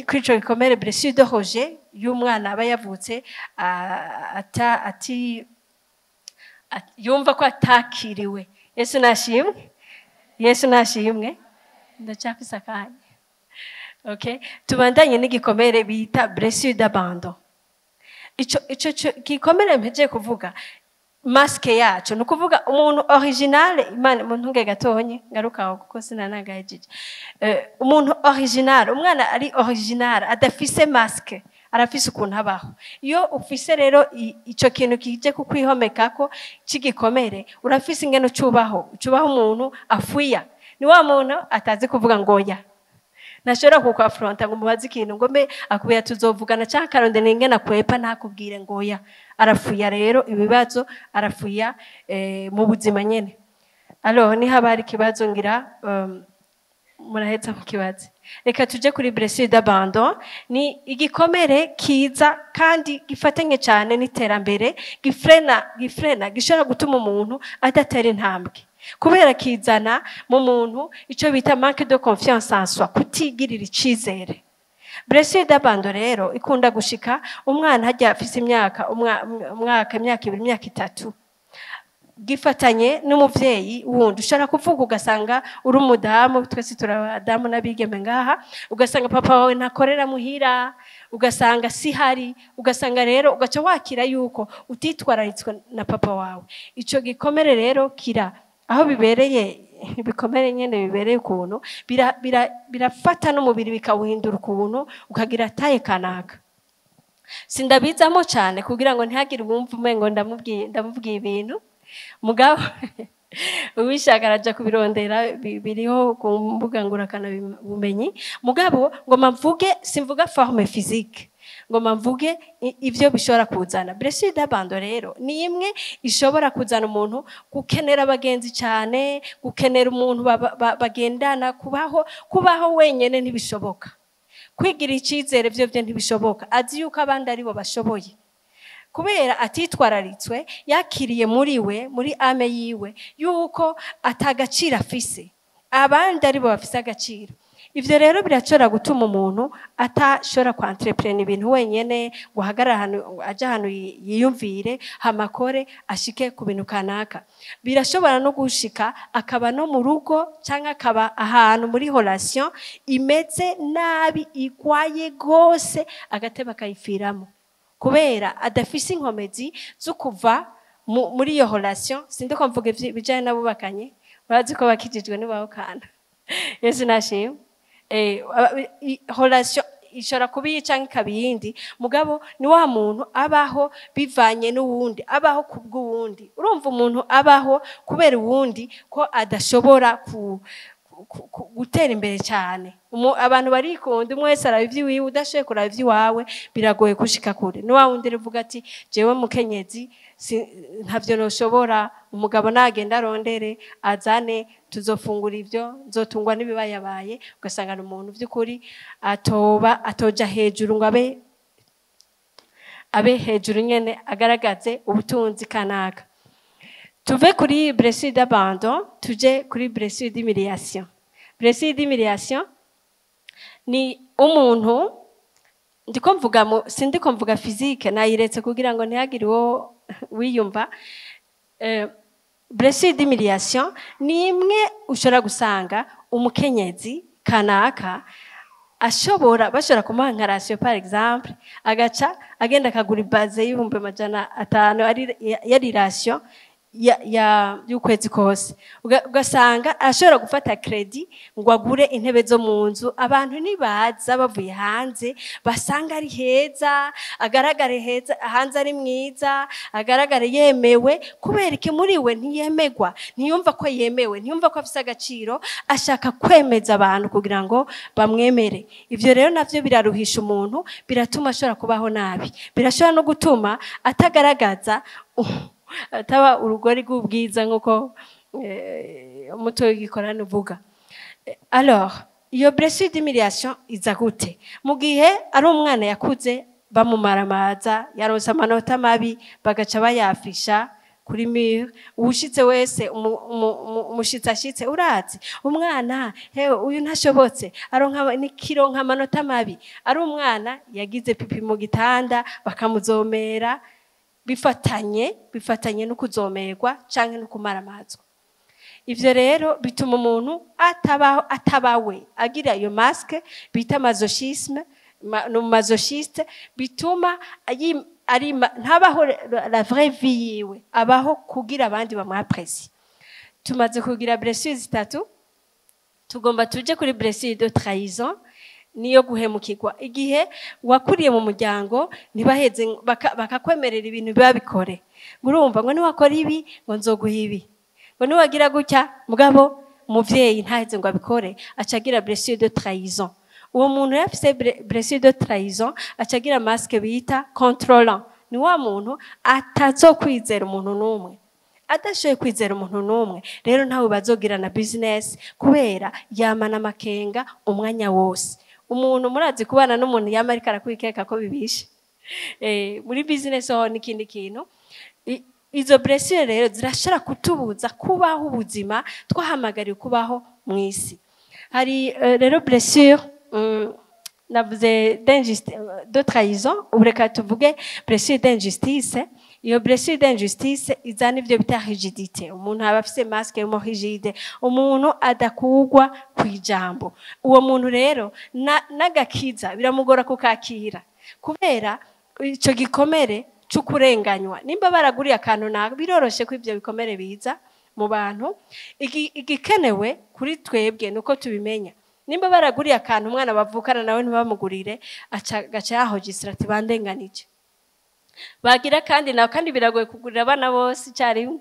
kuri ico gikomere blessure de rejet y'umwana aba yavutse, ata, ati, yumva ko atakiriwe. Yesu nashimwe. Yesu nashimwe. Ndacyafise akanya. Okay. Tubandanye n'igikomere bita blessure d'abandon. Ico gikomere mpejeje kuvuga, masque yacu, ni ukuvuga umuntu original. Imana muntunge gatonye ngaruka aho kuko sinanagahejeje. Umuntu original, umwana ari original adafise masque, arafise ukuntu abaho. Iyo ufise rero ico kintu kije kukwihomekako c'igikomere, urafise ingene ucubaho. Ucubaho umuntu afuya, ni wa muntu atazi kuvuga ngo oya, ntashobora kukwafronta ngo umubaze ikintu ngo mbe akubwira tuzovugana canke akarondera ingene akwepa ntakubwire ngo oya. Arafuya rero ibibazo, arafuya mu buzima nyene. Alors ni haba hari ikibazo ngira, muraheza mu kibazo. Reka tuje kuri blessure d'abandon. Ni igikomere kiza kandi gifatanye cyane n'iterambere, gifrena, gishobora gutuma umuntu adatera intambwe, kubera kizana mu muntu ico bita manque de confiance en soi, kutigirira icizere. Blessure d'abandon rero ikunda gushika umwana hajya afise imyaka umwaka, imyaka 2, imyaka 3, gifatanye n'umuvyeyi wundi. Ushobora kuvuga ugasanga uri umudamu, twese turi abadamu n'abigeme ngaha, ugasanga papa wawe ntakorera muhira, ugasanga si hari, ugasanga rero ugaca wakira yuko utitwararitswe na papa wawe. Ico gikomere rero kira aho bibereye ibikomere nyene, bibereye ukuntu birafata n'umubiri bikawuhindura ukuntu, ukagira taye kanaka. Sindabizamo cyane kugira ngo ntihagire uwumva umengo ndamubwiye ibintu, mugabo uwishaka araja kubirondera, biriho ku mbuga ngurakana bumenyi. Mugabo ngo mvuge, simvuga forme physique, ngo mvuge ivyo bishobora kuzana. Blessure d'abandon rero ni imwe ishobora kuzana umuntu gukenera abagenzi cyane, gukenera umuntu bagendana, kubaho wenyene ntibishoboka, kwigira icizere vyo vyo ntibishoboka, azi yuko abandi aribo bashoboye, kubera atitwararitswe, yakiriye muri we, muri âme yiwe, yuko atagaciro afise, abandi aribo bafise agaciro. Ivyo rero birashobora gutuma umuntu atashobora kwentreprendre ibintu wenyene, ngo ahagarare ahantu, aje ahantu yiyumvire, hamakore ashike ku bintu kanaka. Birashobora no gushika akaba no mu rugo canke akaba ahantu muri relation imeze nabi, igwaye gose, agateba akayifiramo, kubera adafise inkomezi zo kuva muri iyo relation. Sindiko mvuga ibijanye n'abubakanye, urazi ko bakijijwe ntibahukana. Yesu nashimwe. Relation ishobora kuba iyi canke ikaba iyindi, mugabo ni wa muntu abaho bivanye n'uwundi, abaho kubw'uwundi. Urumva umuntu abaho kubera uwundi, ko adashobora ku gutera imbere cyane. Abantu barikunda, umwe wese araba ivy'iwiwe. Udashoboye kuraba ivy'iwawe, biragoye gushika kure. Ni wa wundi uvuga ati: "Jewe mukenyezi ntavyo noshobora, umugabo nagenda arondere azane, tuzofungura ivyo, nzotungwa n'ibibayabaye." Ugasanga ni umuntu vy'ukuri atoba atoja hejuru ngo abe hejuru nyene, agaragaze ubutunzi kanaka. Tuve kuri blessure d'abandon, tuje kuri blessure d'humiliation. Blessure d'humiliation ni umuntu, ndiko mvuga mu sindiko mvuga physique, nayiretse kugira ngo ntihagire uwo wiyumva. Blessure d'humiliation ni imwe ushobora gusanga umukenyezi kanaka ashobora, bashobora kumuha nka ration, par exemple, agaca agenda akagura ibaze y'500,000 ari yari ration ya y'ukwezi kose. Ugasanga ashobora gufata crédit ngo agure intebe zo mu nzu, abantu nibaza bavuye hanze basanga ari heza, agaragare heza hanze, ari mwiza, agaragare yemewe. Kubera iki? Muri we ntiyemegwa, ntiyumva ko yemewe, ntiyumva ko afise agaciro, ashaka kwemeza abantu kugira ngo bamwemere. Ivyo rero navyo biraruhisha umuntu, biratuma ashobora kubaho nabi, birashobora no gutuma atagaragaza, ataba urugori rw'ubwiza nk'uko umutwe w'igikorano uvuga. Alors, iyo blessure d'humiliation iza gute? Mu gihe ari umwana yakuze bamumaramaza, yaronse amanota mabi bagaca bayafisha kuri mur, uwushitse wese, umushitsi ashitse: "Urazi umwana, hewe, uyu ntashobotse, aronka nikironka amanota mabi." Ari umwana yagize pipi mu gitanda bakamuzomera, bifatanye no kuzomerwa canke no kumaramazwa. Ivyo rero bituma umuntu atabaho, atabawe, agira iyo masque bita masochisme, no masochiste, bituma ntabaho la vraie vie yiwe, abaho kugira abandi bamwapprécie. Tumaze kugira blessure zitatu, tugomba tuje kuri blessure de trahison, niyo guhemukirwa. Igihe wakuriye mu muryango ntibaheze bakakwemerera ibintu biba bikore, ngo urumva ngo niwakora ibi ngo nzoguha ibi, ngo niwagira gutya, mugabo umuvyeyi ntaheze ngo abikore, aca agira blessure de trahison. Uwo muntu yafise blessure de trahison aca agira masque bita contrôlant. Ni wa muntu atazokwizera umuntu n'umwe. Adashoboye kwizera umuntu n'umwe rero, ntawe bazogira na business, kubera yamana amakenga umwanya wose. Umuntu murazi kubana n'umuntu yama ariko arakwikeka ko bibishe muri business ho n'ikindi kintu. Izo blessure rero zirashobora kutubuza kubaho ubuzima twahamagariwe kubaho mu isi. Hari rero blessure, navuze de trahison, ubu reka tuvuge blessure d'injustice. Iyo blessure d'injustice izana ivyo bita rigidité. Umuntu aba afise masque yo rigide, umuntu adakugwa ku ijambo. Uwo muntu rero n'agakiza biramugora kukakira, kubera ico gikomere c'ukurenganywa. Nimba baraguriye akantu, na biroroshe ko ivyo bikomere biza mu bantu. Igikenewe kuri twebwe nuko tubimenya. Nimba baraguriye akantu umwana bavukana nawe ntibamugurire, aca gaca yahogisira ati: "Bandenganije." Bagira kandi nawe, kandi biragoye kugurira abana bose icyarimwe.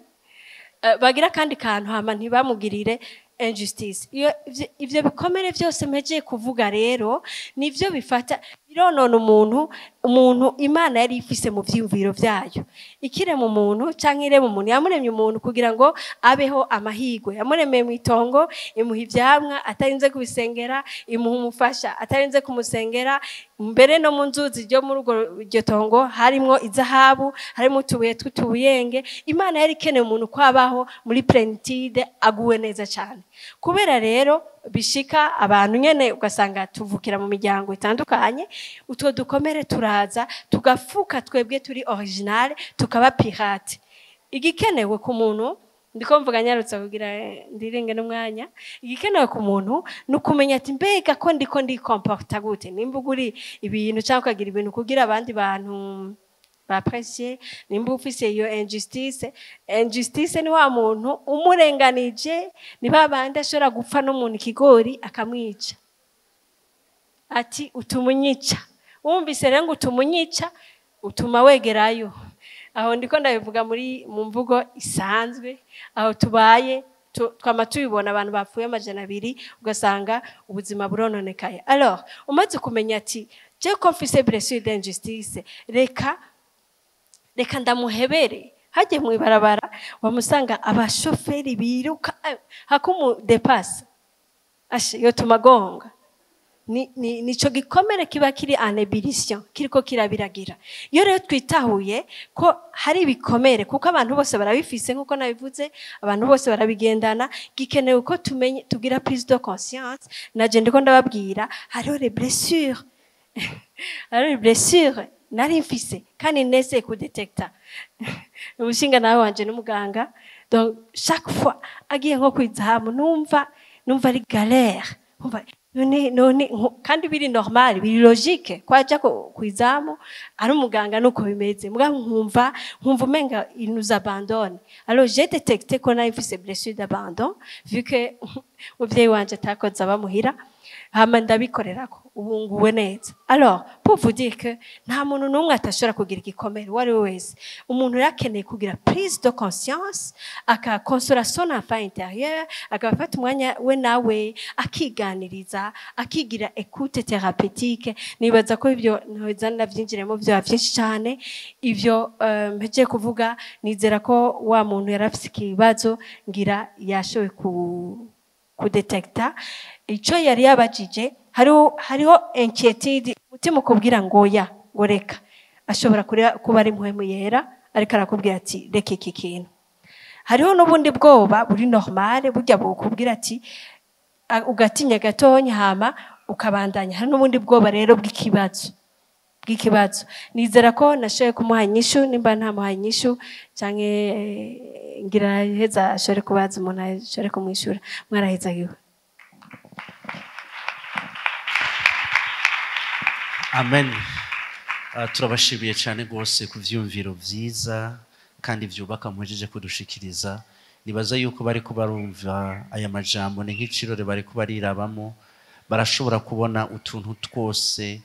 Bagira kandi kantu hama ntibamugirire injustice. Iyo ivyo bikomere byose mpejeye kuvuga rero nivyo bifata bironona umuntu. Umuntu Imana yari ifise mu vyiyumviro vyayo ikirema umuntu canke irema umuntu, yamuremye umuntu kugira ngo abeho amahigwe. Yamuremeye mu itongo, imuha ivyamwa atarinze kubisengera, imuha umufasha atarinze kumusengera. Mbere no mu nzuzi ryo muri urwo iryo tongo harimwo izahabu, harimo utubuye tw'utubuyenge. Imana yari ikeneye umuntu ko abaho muri plénitude, aguwe neza cyane. Kubera rero bishika abantu nyene ugasanga tuvukira mu miryango itandukanye, utwo dukomere turaza tugafuka twebwe turi original, tukaba pirate. Igikenewe ku muntu, ndiko mvuga nyarutsa kugira ndiringe n'umwanya, igikenewe ku muntu ni ukumenya ati: "Mbega ko ndiko ndikomporta gute?" Nimba uguri ibintu cyangwa ukagira ibintu kugira abandi bantu bapprécie, nimba ufise iyo injustice. Injustice ni wa muntu umurenganije, ni ba bandi ashobora gupfa n'umuntu ikigori akamwica, ati: "Utuma unyica." Wumvise rero ngo utuma unyica, utuma wegerayo. Aho ndiko ndabivuga muri mu mvugo isanzwe aho tubaye. Twama tubibona, abantu bapfuye 200, ugasanga ubuzima burononekaye. Alors umaze kumenya ati je ko mfise blessure d'injustice, reka ndamuhebere. Hajye mu ibarabara wamusanga abashoferi biruka hakumu dépasse, ashe yotuma gonga. Ni nico gikomere kiba kiri en ébullition, kiriko kirabiragira. Iyo rero twitahuye ko hari ibikomere, kuko abantu bose barabifise, nkuko nabivuze, abantu bose barabigendana, gikenewe ko tumenye, tugira prise de conscience. Naje ndiko ndababwira, hariho les blessures, hariho les blessures nari mfise kandi nese kudetecta. Umushinga nawe wanje n'umuganga, donc chaque fois agiye nko kwizahamu numva ari galère, numva none kandi biri normal, biri logique ko aja kwizamu ari umuganga, nuko bimeze, muga nkumva umenga il nous abandonne. Alors j'ai détecté ko nari mfise blessure d'abandon, vu que umuvyeyi wanje atakoze abamuhira, hama ndabikorerako, ubu nguwe neza. Alors pour vous dire que nta muntu n'umwe atashobora kugira igikomere, uwo ari we wese. Umuntu yakeneye kugira prise de conscience, akakonsora son enfant intérieur, agafata umwanya we nawe akiganiriza, akigira écoute thérapeutique. Nibaza ko ibyo ntoza ndavyinjiremo vyoba vyinshi cane. Ivyo mpejeje kuvuga, nizera ko wa muntu yari afise ikibazo ngira yashoboye kudetecta ico yari yabajije. Hariho inquiétude, umutima ukubwira ngo ya, ngo reka, ashobora kuba ari Mpwemu Yera ariko arakubwira ati reka iki kintu. Hariho n'ubundi bwoba buri normale, burya bukubwira ati ugatinya gatonya, hama ukabandanya. Hari n'ubundi bwoba rero bw'ikibazo. Nizera ko nashoboye kumuha inyishu. Nimba ntamuhaye inyishu canke ngira heza ashobore kubaza umuntu ashobore kumwishura. Mwarahezagiwe. Amen. Turabashimiye cyane rwose ku vyumviro vyiza kandi vyubaka muhejeje kudushikiriza. Nibaza yuko bariko barumva aya majambo ni nk'icirore bariko barirabamo, barashobora kubona utuntu twose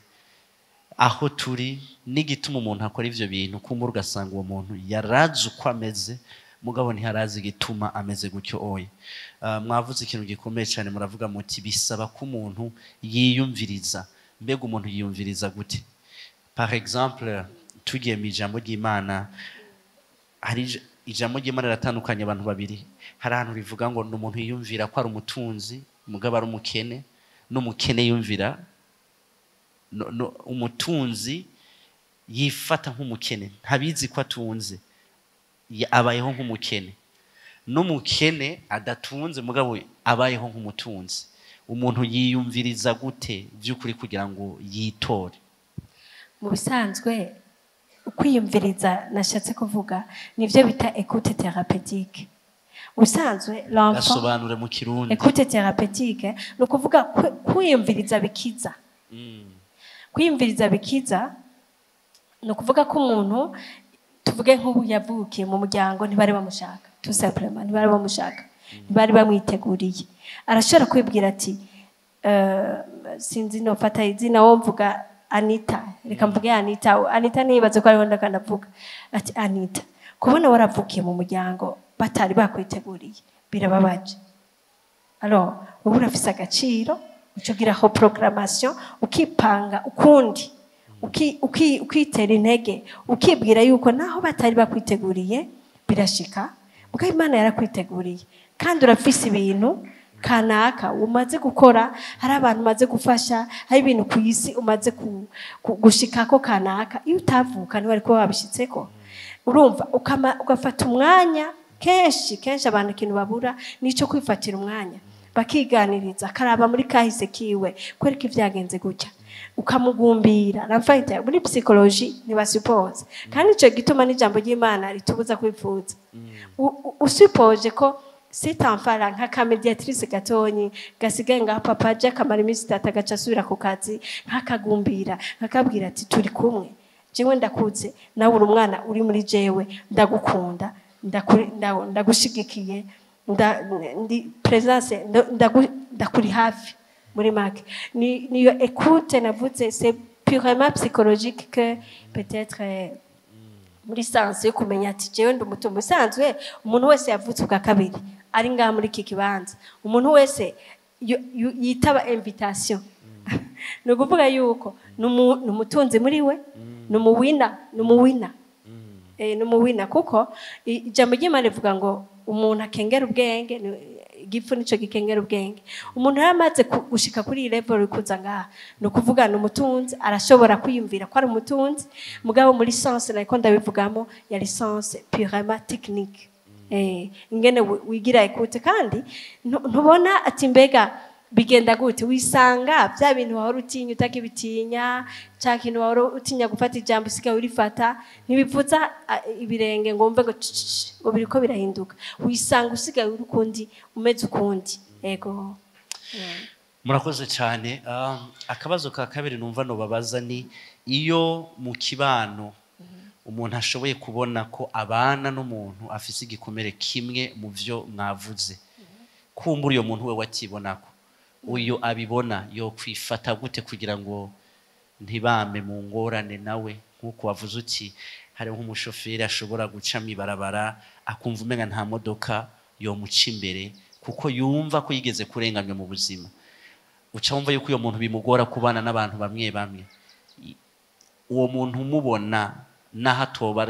aho turi n'igituma umuntu akora ivyo bintu. Kumbura ugasanga uwo muntu yarazi uko ameze, mugabo ntiharazi igituma ameze gutyo. Oya, mwavuze ikintu gikomeye cyane, muravuga muti bisaba ko umuntu yiyumviriza. Mbega umuntu yiyumviriza gute? Par exemple, tugiye mu ijambo ry'Imana, hari ijambo ry'Imana riratandukanye abantu babiri. Hari ahantu rivuga ngo ni umuntu yiyumvira ko ari umutunzi mugabo ari umukene, n'umukene yumvira no, umutunzi yifata nk'umukene, ntabizi ko atunze, abayeho nk'umukene, n'umukene adatunze mugabo abayeho nk'umutunzi. Umuntu yiyumviriza gute by'ukuri kugira ngo yitore? Mu bisanzwe ukwiyumviriza nashatse kuvuga nivyo bita écoute thérapeutique. Mu bisanzwe l'enfant Gasobanure mu Kirundi. Écoute thérapeutique ni ukuvuga kwiyumviriza bikiza. Kwiyumviriza bikiza ni ukuvuga ko umuntu, tuvuge nk'ubu yavukiye mu muryango ntibari bamushaka, tout simplement ntibari bamushaka, ntibari bamwiteguriye, arashobora kwibwira ati sinzi nofata izina, wo mvuga Anita, reka mvuge Anita. Anita ntiyibaze ko ariho ndavuga ati Anita, kubona waravukiye mu muryango batari bakwiteguriye birababaje. Alors wowe urafise agaciro, uca ugiraho programmation, ukipanga ukundi, ukitera intege, ukibwira yuko naho batari bakwiteguriye birashika, muga Imana yarakwiteguriye, kandi urafise ibintu kanaka umaze gukora, hari abantu umaze gufasha, hari ibintu ku isi umaze gushikako kanaka, iyo utavuka ntiwari kuba wabishitseko. Urumva ugafata umwanya. Kenshi kenshi abantu ikintu babura nico kwifatira umwanya bakiganiriza, akaraba muri kahise kiwe kwereka ivyagenze gutya, ukamugumbira. L'enfant muri psychologie ntibasuppose, kandi ico gituma n'ijambo ry'Imana ritubuza kwifuza. Usuppose ko cet enfant là, nka médiatrice gatonyi gasigaye ngaho, papa aje akamara iminsi 3 agaca asubira ku kazi, nkakagumbira nkakabwira ati turi kumwe, jewe ndakuze, nawe uri umwana uri muri jewe, ndagukunda, ndagushigikiye, ndi présence, ndakuri hafi. Muri make niyo écoute navuze, c'est purement psychologique que peut-être muri sens yo kumenya ati jewe ndi umutungo usanzwe. Umuntu wese yavutse ubwa kabiri ari ngaha muri iki kibanza, umuntu wese yitaba invitation, ni ukuvuga yuko ni umutunzi muri we, ni umuwina, ni umuwina. Ni umuwina, kuko ijambo ry'Imana rivuga ngo umuntu akengera ubwenge, igifu nico gikengera ubwenge. Umuntu yaramaze gushika kuri iyi level ikuza ngaha, ni ukuvuga ni umutunzi, arashobora kwiyumvira ko ari umutunzi, mugabo muri sens nariko ndabivugamo ya licence purement technique. Ingene wigira écoute, kandi ntubona ati mbega bigenda gute, wisanga bya bintu wahora utinya utakibitinya, cya kintu wahora utinya gufata ijambo usigaye urifata, ntibivuza ibirenge ngo wumve ngo tsh, ngo biriko birahinduka, wisanga usigaye uri ukundi, umeze ukundi. Ego. Murakoze cyane. Akabazo ka kabiri numva nobabaza ni iyo mu kibano umuntu ashoboye kubona ko abana n'umuntu afise igikomere kimwe mu byo mwavuze, kumbura uyo muntu we wakibonako, uyo abibona yo kwifata gute kugira ngo ntibame mu ngorane nawe? Nk'uko wavuze uti hari nk'umushoferi ashobora guca mw'ibarabara akumva umenga nta modoka yomuca imbere kuko yumva ko yigeze kurenganywa mu buzima, uca wumva yuko uyo muntu bimugora kubana n'abantu bamwe bamwe. Uwo muntu umubona naho atoba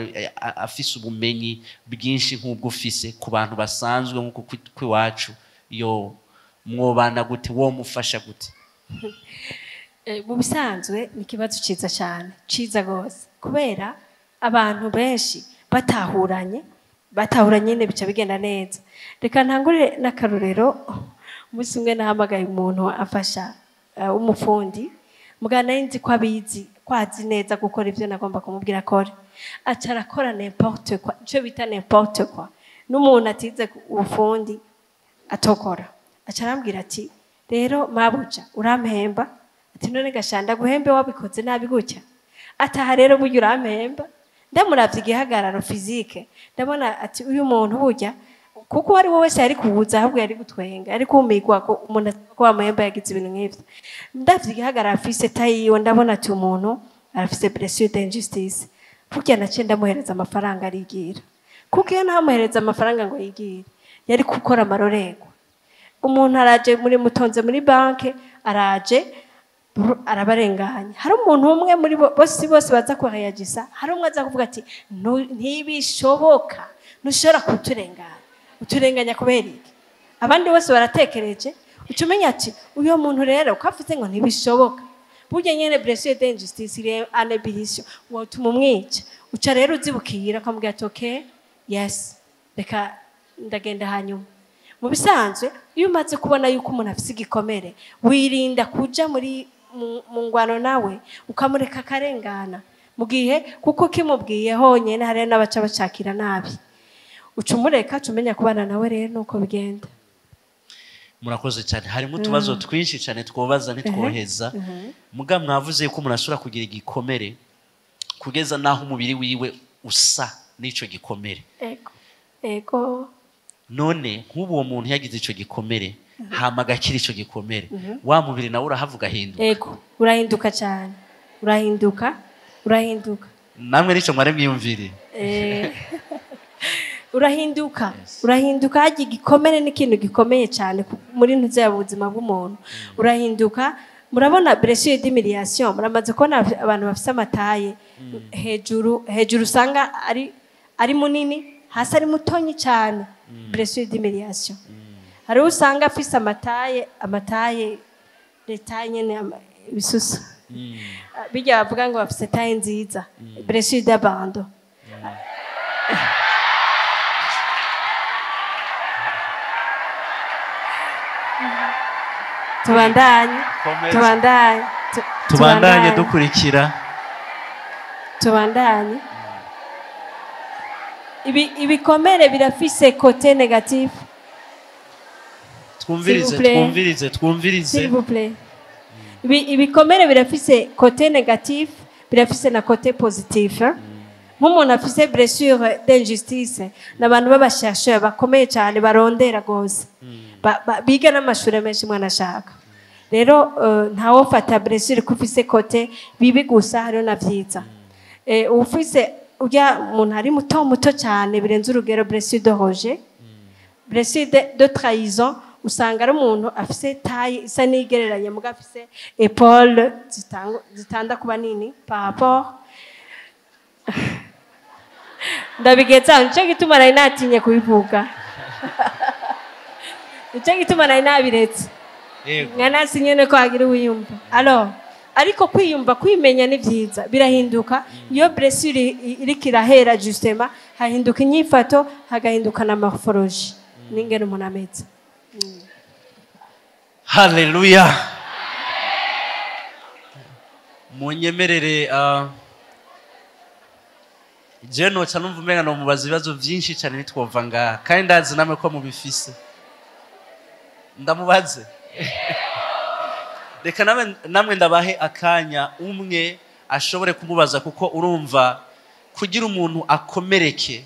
afise ubumenyi bwinshi nk'ubwo ufise ku bantu basanzwe nk'uko kw'iwacu, yo mwobana gute, wo mufasha gute? Mu bisanzwe ni ikibazo ciza cyane, ciza gose, kubera abantu benshi batahuranye nyine bica bigenda neza. Reka ntangure n'akarorero. Umunsi umwe nahamagaye umuntu afasha, w'umufundi, mugana nari nzi ko abizi, ko azi neza gukora ibyo nagomba kumubwira akore, aca arakora n'importe quoi, icyo bita n'importe quoi, n'umuntu atize ubufundi atokora. Aca arambwira ati: "Rero mabuja, urampemba?" Ati: "None gashanda guhembe wabikoze nabi gutya?" Ataha rero burya urampemba. Ndamuravye igihagararo physique, ndabona ati uyu muntu burya, kuko uwo ari we wese yari kubuza, ahubwo yari gutwenga, yari kumigwa ko umuntu ko wamuhemba yagize ibintu nk'ivyo. Ndavye igihagararo afise, tayiwe, ndabona ati umuntu arafise blessure d'injustice. Burya naciye ndamuhereza amafaranga arigira, kuko iyo ntamuhereza amafaranga ngo yigire yari gukora amarorerwa. Umuntu araje muri mutonze muri banke, araje arabarenganya, hari umuntu umwe muri bo bose bose baza kuhayagisa, hari umwe aza kuvuga ati: "Ntibishoboka, ntushobora kuturenganya, uturenganya kubera iki?" Abandi bose baratekereje, uca umenya ati uyo muntu rero ko afite ngo ntibishoboka, burya nyene blessure d'injustice iri en ébullition, wotuma umwica. Uca rero uzibukira ukamubwira ati: "Okay, yes, reka ndagenda." Hanyuma mu bisanzwe iyo umaze kubona yuko umuntu afise igikomere, wirinda kuja muri mu ngwano nawe, ukamureka akarengana mu gihe, kuko kimubwiye honyine hariyo n'abaca bacakira nabi. Uca umureka, uca umenya kubana nawe rero nuko bigenda. Murakoze cyane. Harimo utubazo twinshi cyane twobaza ntitwoheza. Muga mwavuze yuko umuntu ashobora kugira igikomere kugeza n'aho umubiri wiwe usa n'ico gikomere. Ego. None nk'ubu uwo muntu yagize ico gikomere hama agakira ico gikomere, wa mubiri nawe urahavuga ahinduka? Ego, urahinduka cyane, urahinduka, urahinduka. Namwe nico mwari mwiyumviriye? Urahinduka. Urahinduka. Harya igikomere ni ikintu gikomeye cyane muri ntuze ya buzima bw'umuntu. Urahinduka. Murabona blessure d'humiliation, muramaze kubona abantu bafise ama taille hejuru hejuru usanga ari munini, hasi ari mutonyi cyane, blessure d'humiliation. Hariho usanga afise ama taille, les tailles nyene, ibisusu bijya bavuga ngo bafise taille nziza, blessure d'abandon. Tubandanye. Komeza. Tubandanye. Tubandanye dukurikira. Tubandanye. Ibikomere birafise côté négatif. Twumvirize. S'il vous plaît. Twumvirize, twumvirize. S'il vous plaît. Ibikomere birafise côté négatif, birafise na côté positif, hein? Nk'umuntu afise blessure d'injustice ni abantu b'aba chercheurs bakomeye cyane, barondera rwose. Biga n'amashuri menshi mwana ashaka. Rero ntawofata blessure ko ufise côté bibi gusa, hariho na vyiza. Ufise urya muntu ari muto muto cyane birenze urugero, blessure de rejet. Blessure de trahison, usanga ari umuntu afise taille isa n'igereranye, muga afise épaule zitanda kuba nini par rapport. Ndabigeza, nico gituma nari natinye kubivuga, nico gituma nari nabiretse. Nka nyene ko hagira uwiyumva. Alors, ariko kwiyumva, kwimenya ni vyiza, birahinduka. Iyo blessure iriko irahera, justement hahinduka inyifato, hagahinduka na morphologie n'ingene umuntu ameze. Haleluya! Munyemerere, jewe noca numva umenga nomubaza ibibazo vyinshi cane, ntitwova ngaha, kandi ndazi namwe ko mubifise. Ndamubaze? Reka namwe ndabahe akanya, umwe ashobore kumubaza, kuko urumva kugira umuntu akomereke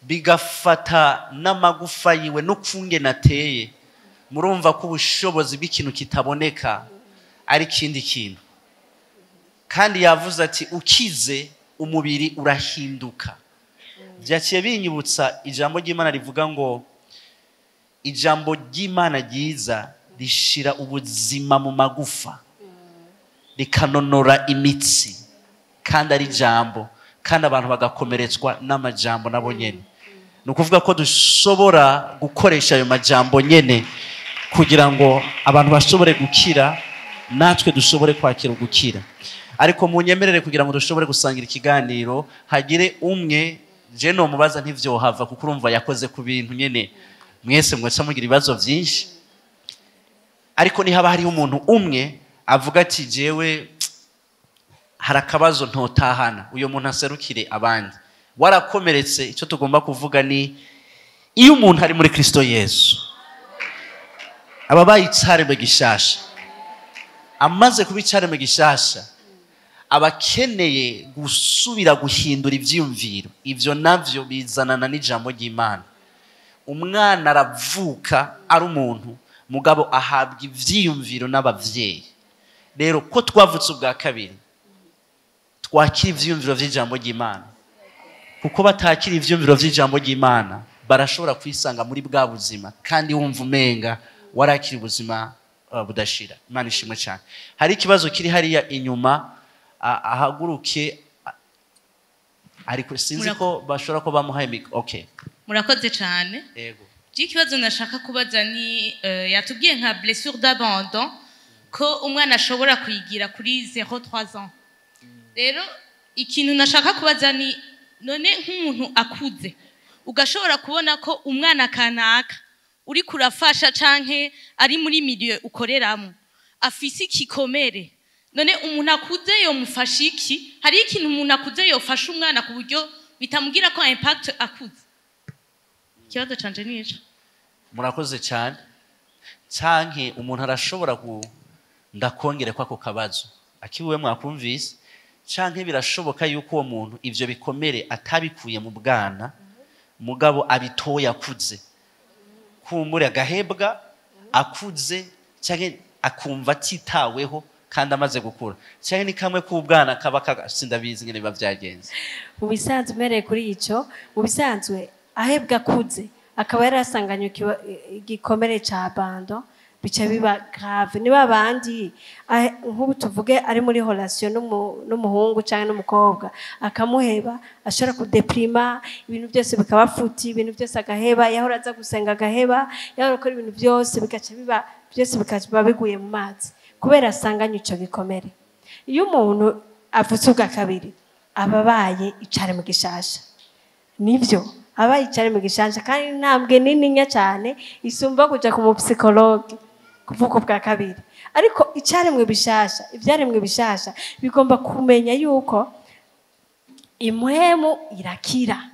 bigafata n'amagufa yiwe n'ukungene ateye, murumva ko ubushobozi bw'ikintu kitaboneka ari ikindi kintu. Kandi yavuze ati ukize umubiri urahinduka. Byaciye binyibutsa ijambo ry'Imana rivuga ngo ijambo ry'Imana ryiza rishira ubuzima mu magufa, rikanonora imitsi, kandi ari ijambo, kandi abantu bagakomeretswa n'amajambo nabo nyene. Ni ukuvuga ko dushobora gukoresha ayo majambo nyene kugira ngo abantu bashobore gukira, natwe dushobore kwakira gukira. Ariko munyemerere, kugira ngo dushobore gusangira ikiganiro, hagire umwe. Je nomubaza ntivyohava, kuko urumva yakoze ku bintu nyene mwese mwaca mugira ibibazo vyinshi. Ariko nihaba hariho umuntu umwe avuga ati jewe hari akabazo ntotahana, uyo muntu aserukire abandi. Warakomeretse, icyo tugomba kuvuga ni iyo umuntu ari muri Kristo Yesu, aba abaye icaremwe gishasha. Amaze kuba icaremwe gishasha, aba akeneye gusubira guhindura ivyiyumviro. Ivyo navyo bizanana n'ijambo ry'Imana. Umwana aravuka ari umuntu, mugabo ahabwa ivyiyumviro n'abavyeyi. Rero ko twavutse ubwa kabiri, twakira ivyiyumviro vy'ijambo ry'Imana, kuko batakira ivyiyumviro vy'ijambo ry'Imana barashobora kwisanga muri bwa buzima, kandi wumva umenga warakira ubuzima budashira. Imana ishimwe cyane. Hari ikibazo kiri hariya inyuma, ahaguruke, ariko sinzi ko bashobora ko bamuhaye okay. Murakoze cyane. Yego. Ikibazo nashaka kubaza ni yatubwiye nka blessure d'abandon ko umwana ashobora kuyigira kuri 0-3 ans. Rero ikintu nashaka kubaza ni none nk'umuntu akuze ugashobora kubona ko umwana kanaka uri kurafasha canke ari muri milieu ukoreramo afise ikikomere, none umuntu akuze yomufasha iki? Hari ikintu umuntu akuze yofasha umwana ku buryo bitamugira ko impact akuze? Ikibazo canje ni ico. Murakoze cyane. Canke umuntu arashobora ku ndakongere ko ako kabazo akiwe mwakumvise, canke birashoboka yuko uwo muntu ivyo bikomere atabikuye mu bwana, mugabo abitoye akuze, kumbure agahebwa akuze, canke akumva atitaweho kandi amaze gukura, canke ni kamwe k'ubwana kaba sindabizi ingene biba vyagenze. Mu bisanzwe, umereye kuri ico, mu bisanzwe ahebwa akuze akaba yarasanganywe igikomere ca abandon, bica biba grave. Niba abandi nk'ubu tuvuge ari muri relation n'umuhungu cyangwa n'umukobwa, akamuheba, ashobora kudeprima, ibintu byose bikaba futi, ibintu byose agaheba, yahora aza gusenga agaheba, yahora akora ibintu byose bigaca biba byose bikaba biguye mu mazi kubera asanganywe ico gikomere. Iyo umuntu avutse ubwa kabiri, aba abaye icaremwe gishasha. Nivyo, aba yicaye mu gishasha, kandi intambwe nininya cyane isumba kuja ku mupsychologue kuvuka bwa kabiri. Ariko icaremwe bishasha, ivyaremwe bishasha bigomba kumenya yuko impwemu irakira,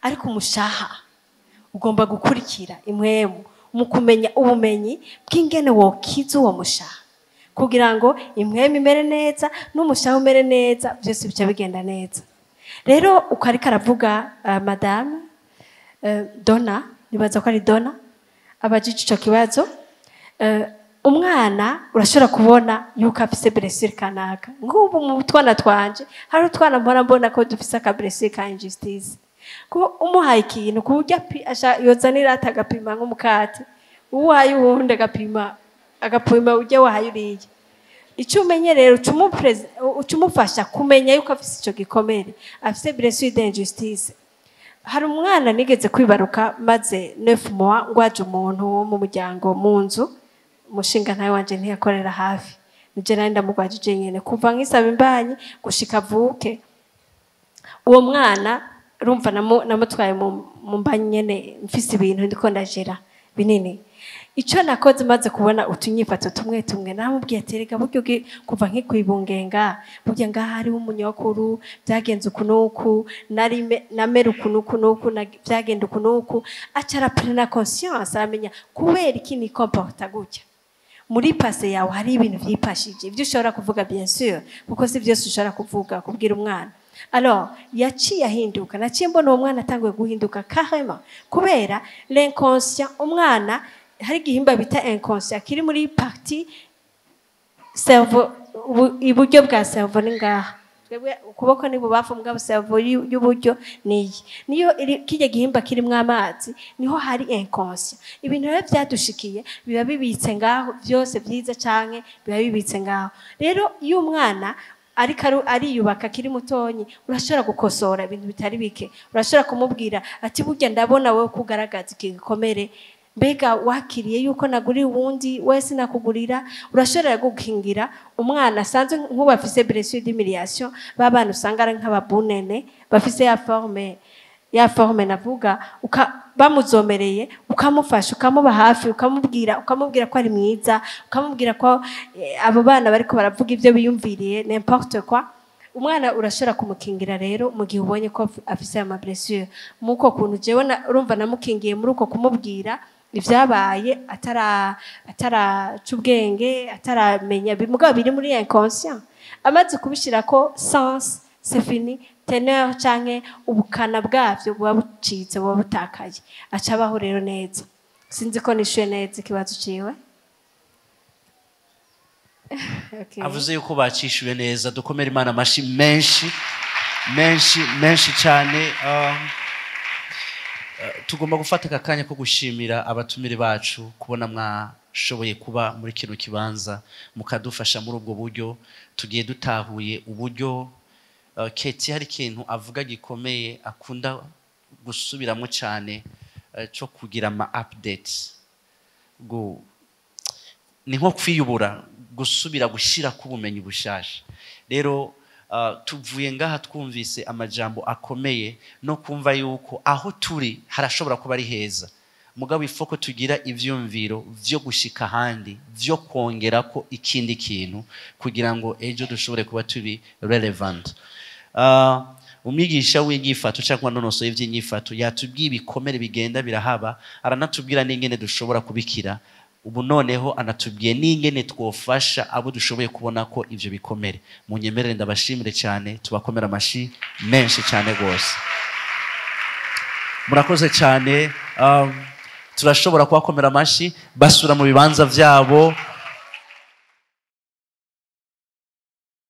ariko umushaha ugomba gukurikira impwemu mu kumenya ubumenyi bw'ingene wokiza uwo mushaha, kugira ngo impwemu imere neza n'umushaha umere neza, byose bica bigenda neza. Rero uko ariko aravuga, madame Donna, nibaza ko ari Donna abajije ico kibazo, umwana urashobora kubona yuko afise blessure kanaka. Nk'ubu mu twana twanje hari utwana mpora mbona ko dufise aka blessure ka injustice. Kuko umuhaye ikintu ku buryo yozanira atagapima nk'umukate, uwuhaye uwundi agapima ujya wahaye uriya. Icyo umenye rero, uca umufasha kumenya yuko afise ico gikomere, afise blessure d'injustice. Hari umwana nigeze kwibaruka maze 9 mois ngwaje umuntu wo mu muryango mu nzu. Umushinga ntawe wanje ntiyakorera hafi, nije nari ndamugwajije nyene kuva nkisaba imbanyi gushika avuke. Uwo mwana urumva namutwaye mu mbanyi nyene, mfise ibintu ndiko ndajera binini. Icyo nakoze, maze kubona utunyifato tumwe tumwe, namubwiye ati: "Rega buryo kuva nkikwibungenga, burya ngaha hariho umunyokuru, byagenze uku n'uku, nari namera uku n'uku n'uku, byagenda uku n'uku." Aca araprena conscience, aramenya kubera iki nikomporta gutya. Muri passé yawe hari ibintu vyipashije, ibyo ushobora kuvuga, bien sûr, kuko si byose ushobora kuvuga kubwira umwana. Alors yaciye ahinduka. Naciye mbona uwo mwana atanguye guhinduka carrément, kubera l'inconscient. Umwana hari igihimba bita inconscient kiri muri partie cerveau, iburyo bwa cerveau ni ngaha. Twebwe ukuboko ni bubafu, mugabo cerveau y'uburyo niyi, niyo kirya gihimba kirimwo amazi, niho hari inconscient. Ibintu rero byadushikiye biba bibitse ngaho byose, byiza canke biba bibitse ngaho. Rero iyo umwana ariko ariyubaka akiri mutonyi, urashobora gukosora ibintu bitari bike. Urashobora kumubwira ati: "Burya ndabona wowe kugaragaza iki gikomere, mbega wakiriye yuko nagurira uwundi wese nakugurira?" Urashobora gukingira umwana asanzwe nk'ubu afise blessure d'humiliation. Ba bana usanga ari nk'ababunene, bafise ya forme navuga, bamuzomereye, ukamufasha, ukamuba hafi, ukamubwira ko ari mwiza, ukamubwira ko abo bana bariko baravuga ibyo biyumviriye, n'importe quoi. Umwana urashobora kumukingira rero mu gihe ubonye ko afise ayo ma blessure. Muko kuntu jewe urumva namukingiye muri uko kumubwira ibyabaye ataraca ubwenge, ataramenya, mugabo biri muri inconscient. Amaze kubishirako sens, c'est fini. Teneur canke ubukana bwavyo buba bucitse, buba butakaye, aca abaho rero neza. Sinzi ko nishuye neza ikibazo ciwe. Okay. Avuze yuko bacishuye neza. Dukomere Imana amashi menshi menshi menshi cyane. Tugomba gufata aka kanya ko gushimira abatumire bacu kubona mwashoboye kuba muri kino kibanza, mukadufasha muri ubwo buryo tugiye dutahuye uburyo. Keti hari ikintu avuga gikomeye akunda gusubiramo cyane, cyo kugira ama updates, ni nko kwiyubura, gusubira gushyira k'ubumenyi bushasha. Rero tuvuye ngaha twumvise amajambo akomeye no kumva yuko aho turi harashobora kuba ari heza, mugabo ifo ko tugira ivyumviro vyo gushika ahandi, vyo kongera ko ikindi kintu kugira ngo ejo dushobore kuba turi relevant. Umwigisha w'inyifato cyangwa nonosoye iby'inyifato yatubwiye ibikomere bigenda birahaba, aranatubwira n'ingene dushobora kubikira. Ubu noneho anatubwiye n'ingene twofasha abo dushoboye kubona ko ivyo bikomere. Munyemerere ndabashimire cyane, tubakomera amashi menshi cyane rwose. Murakoze cyane. Turashobora kubakomera amashi basura mu bibanza byabo.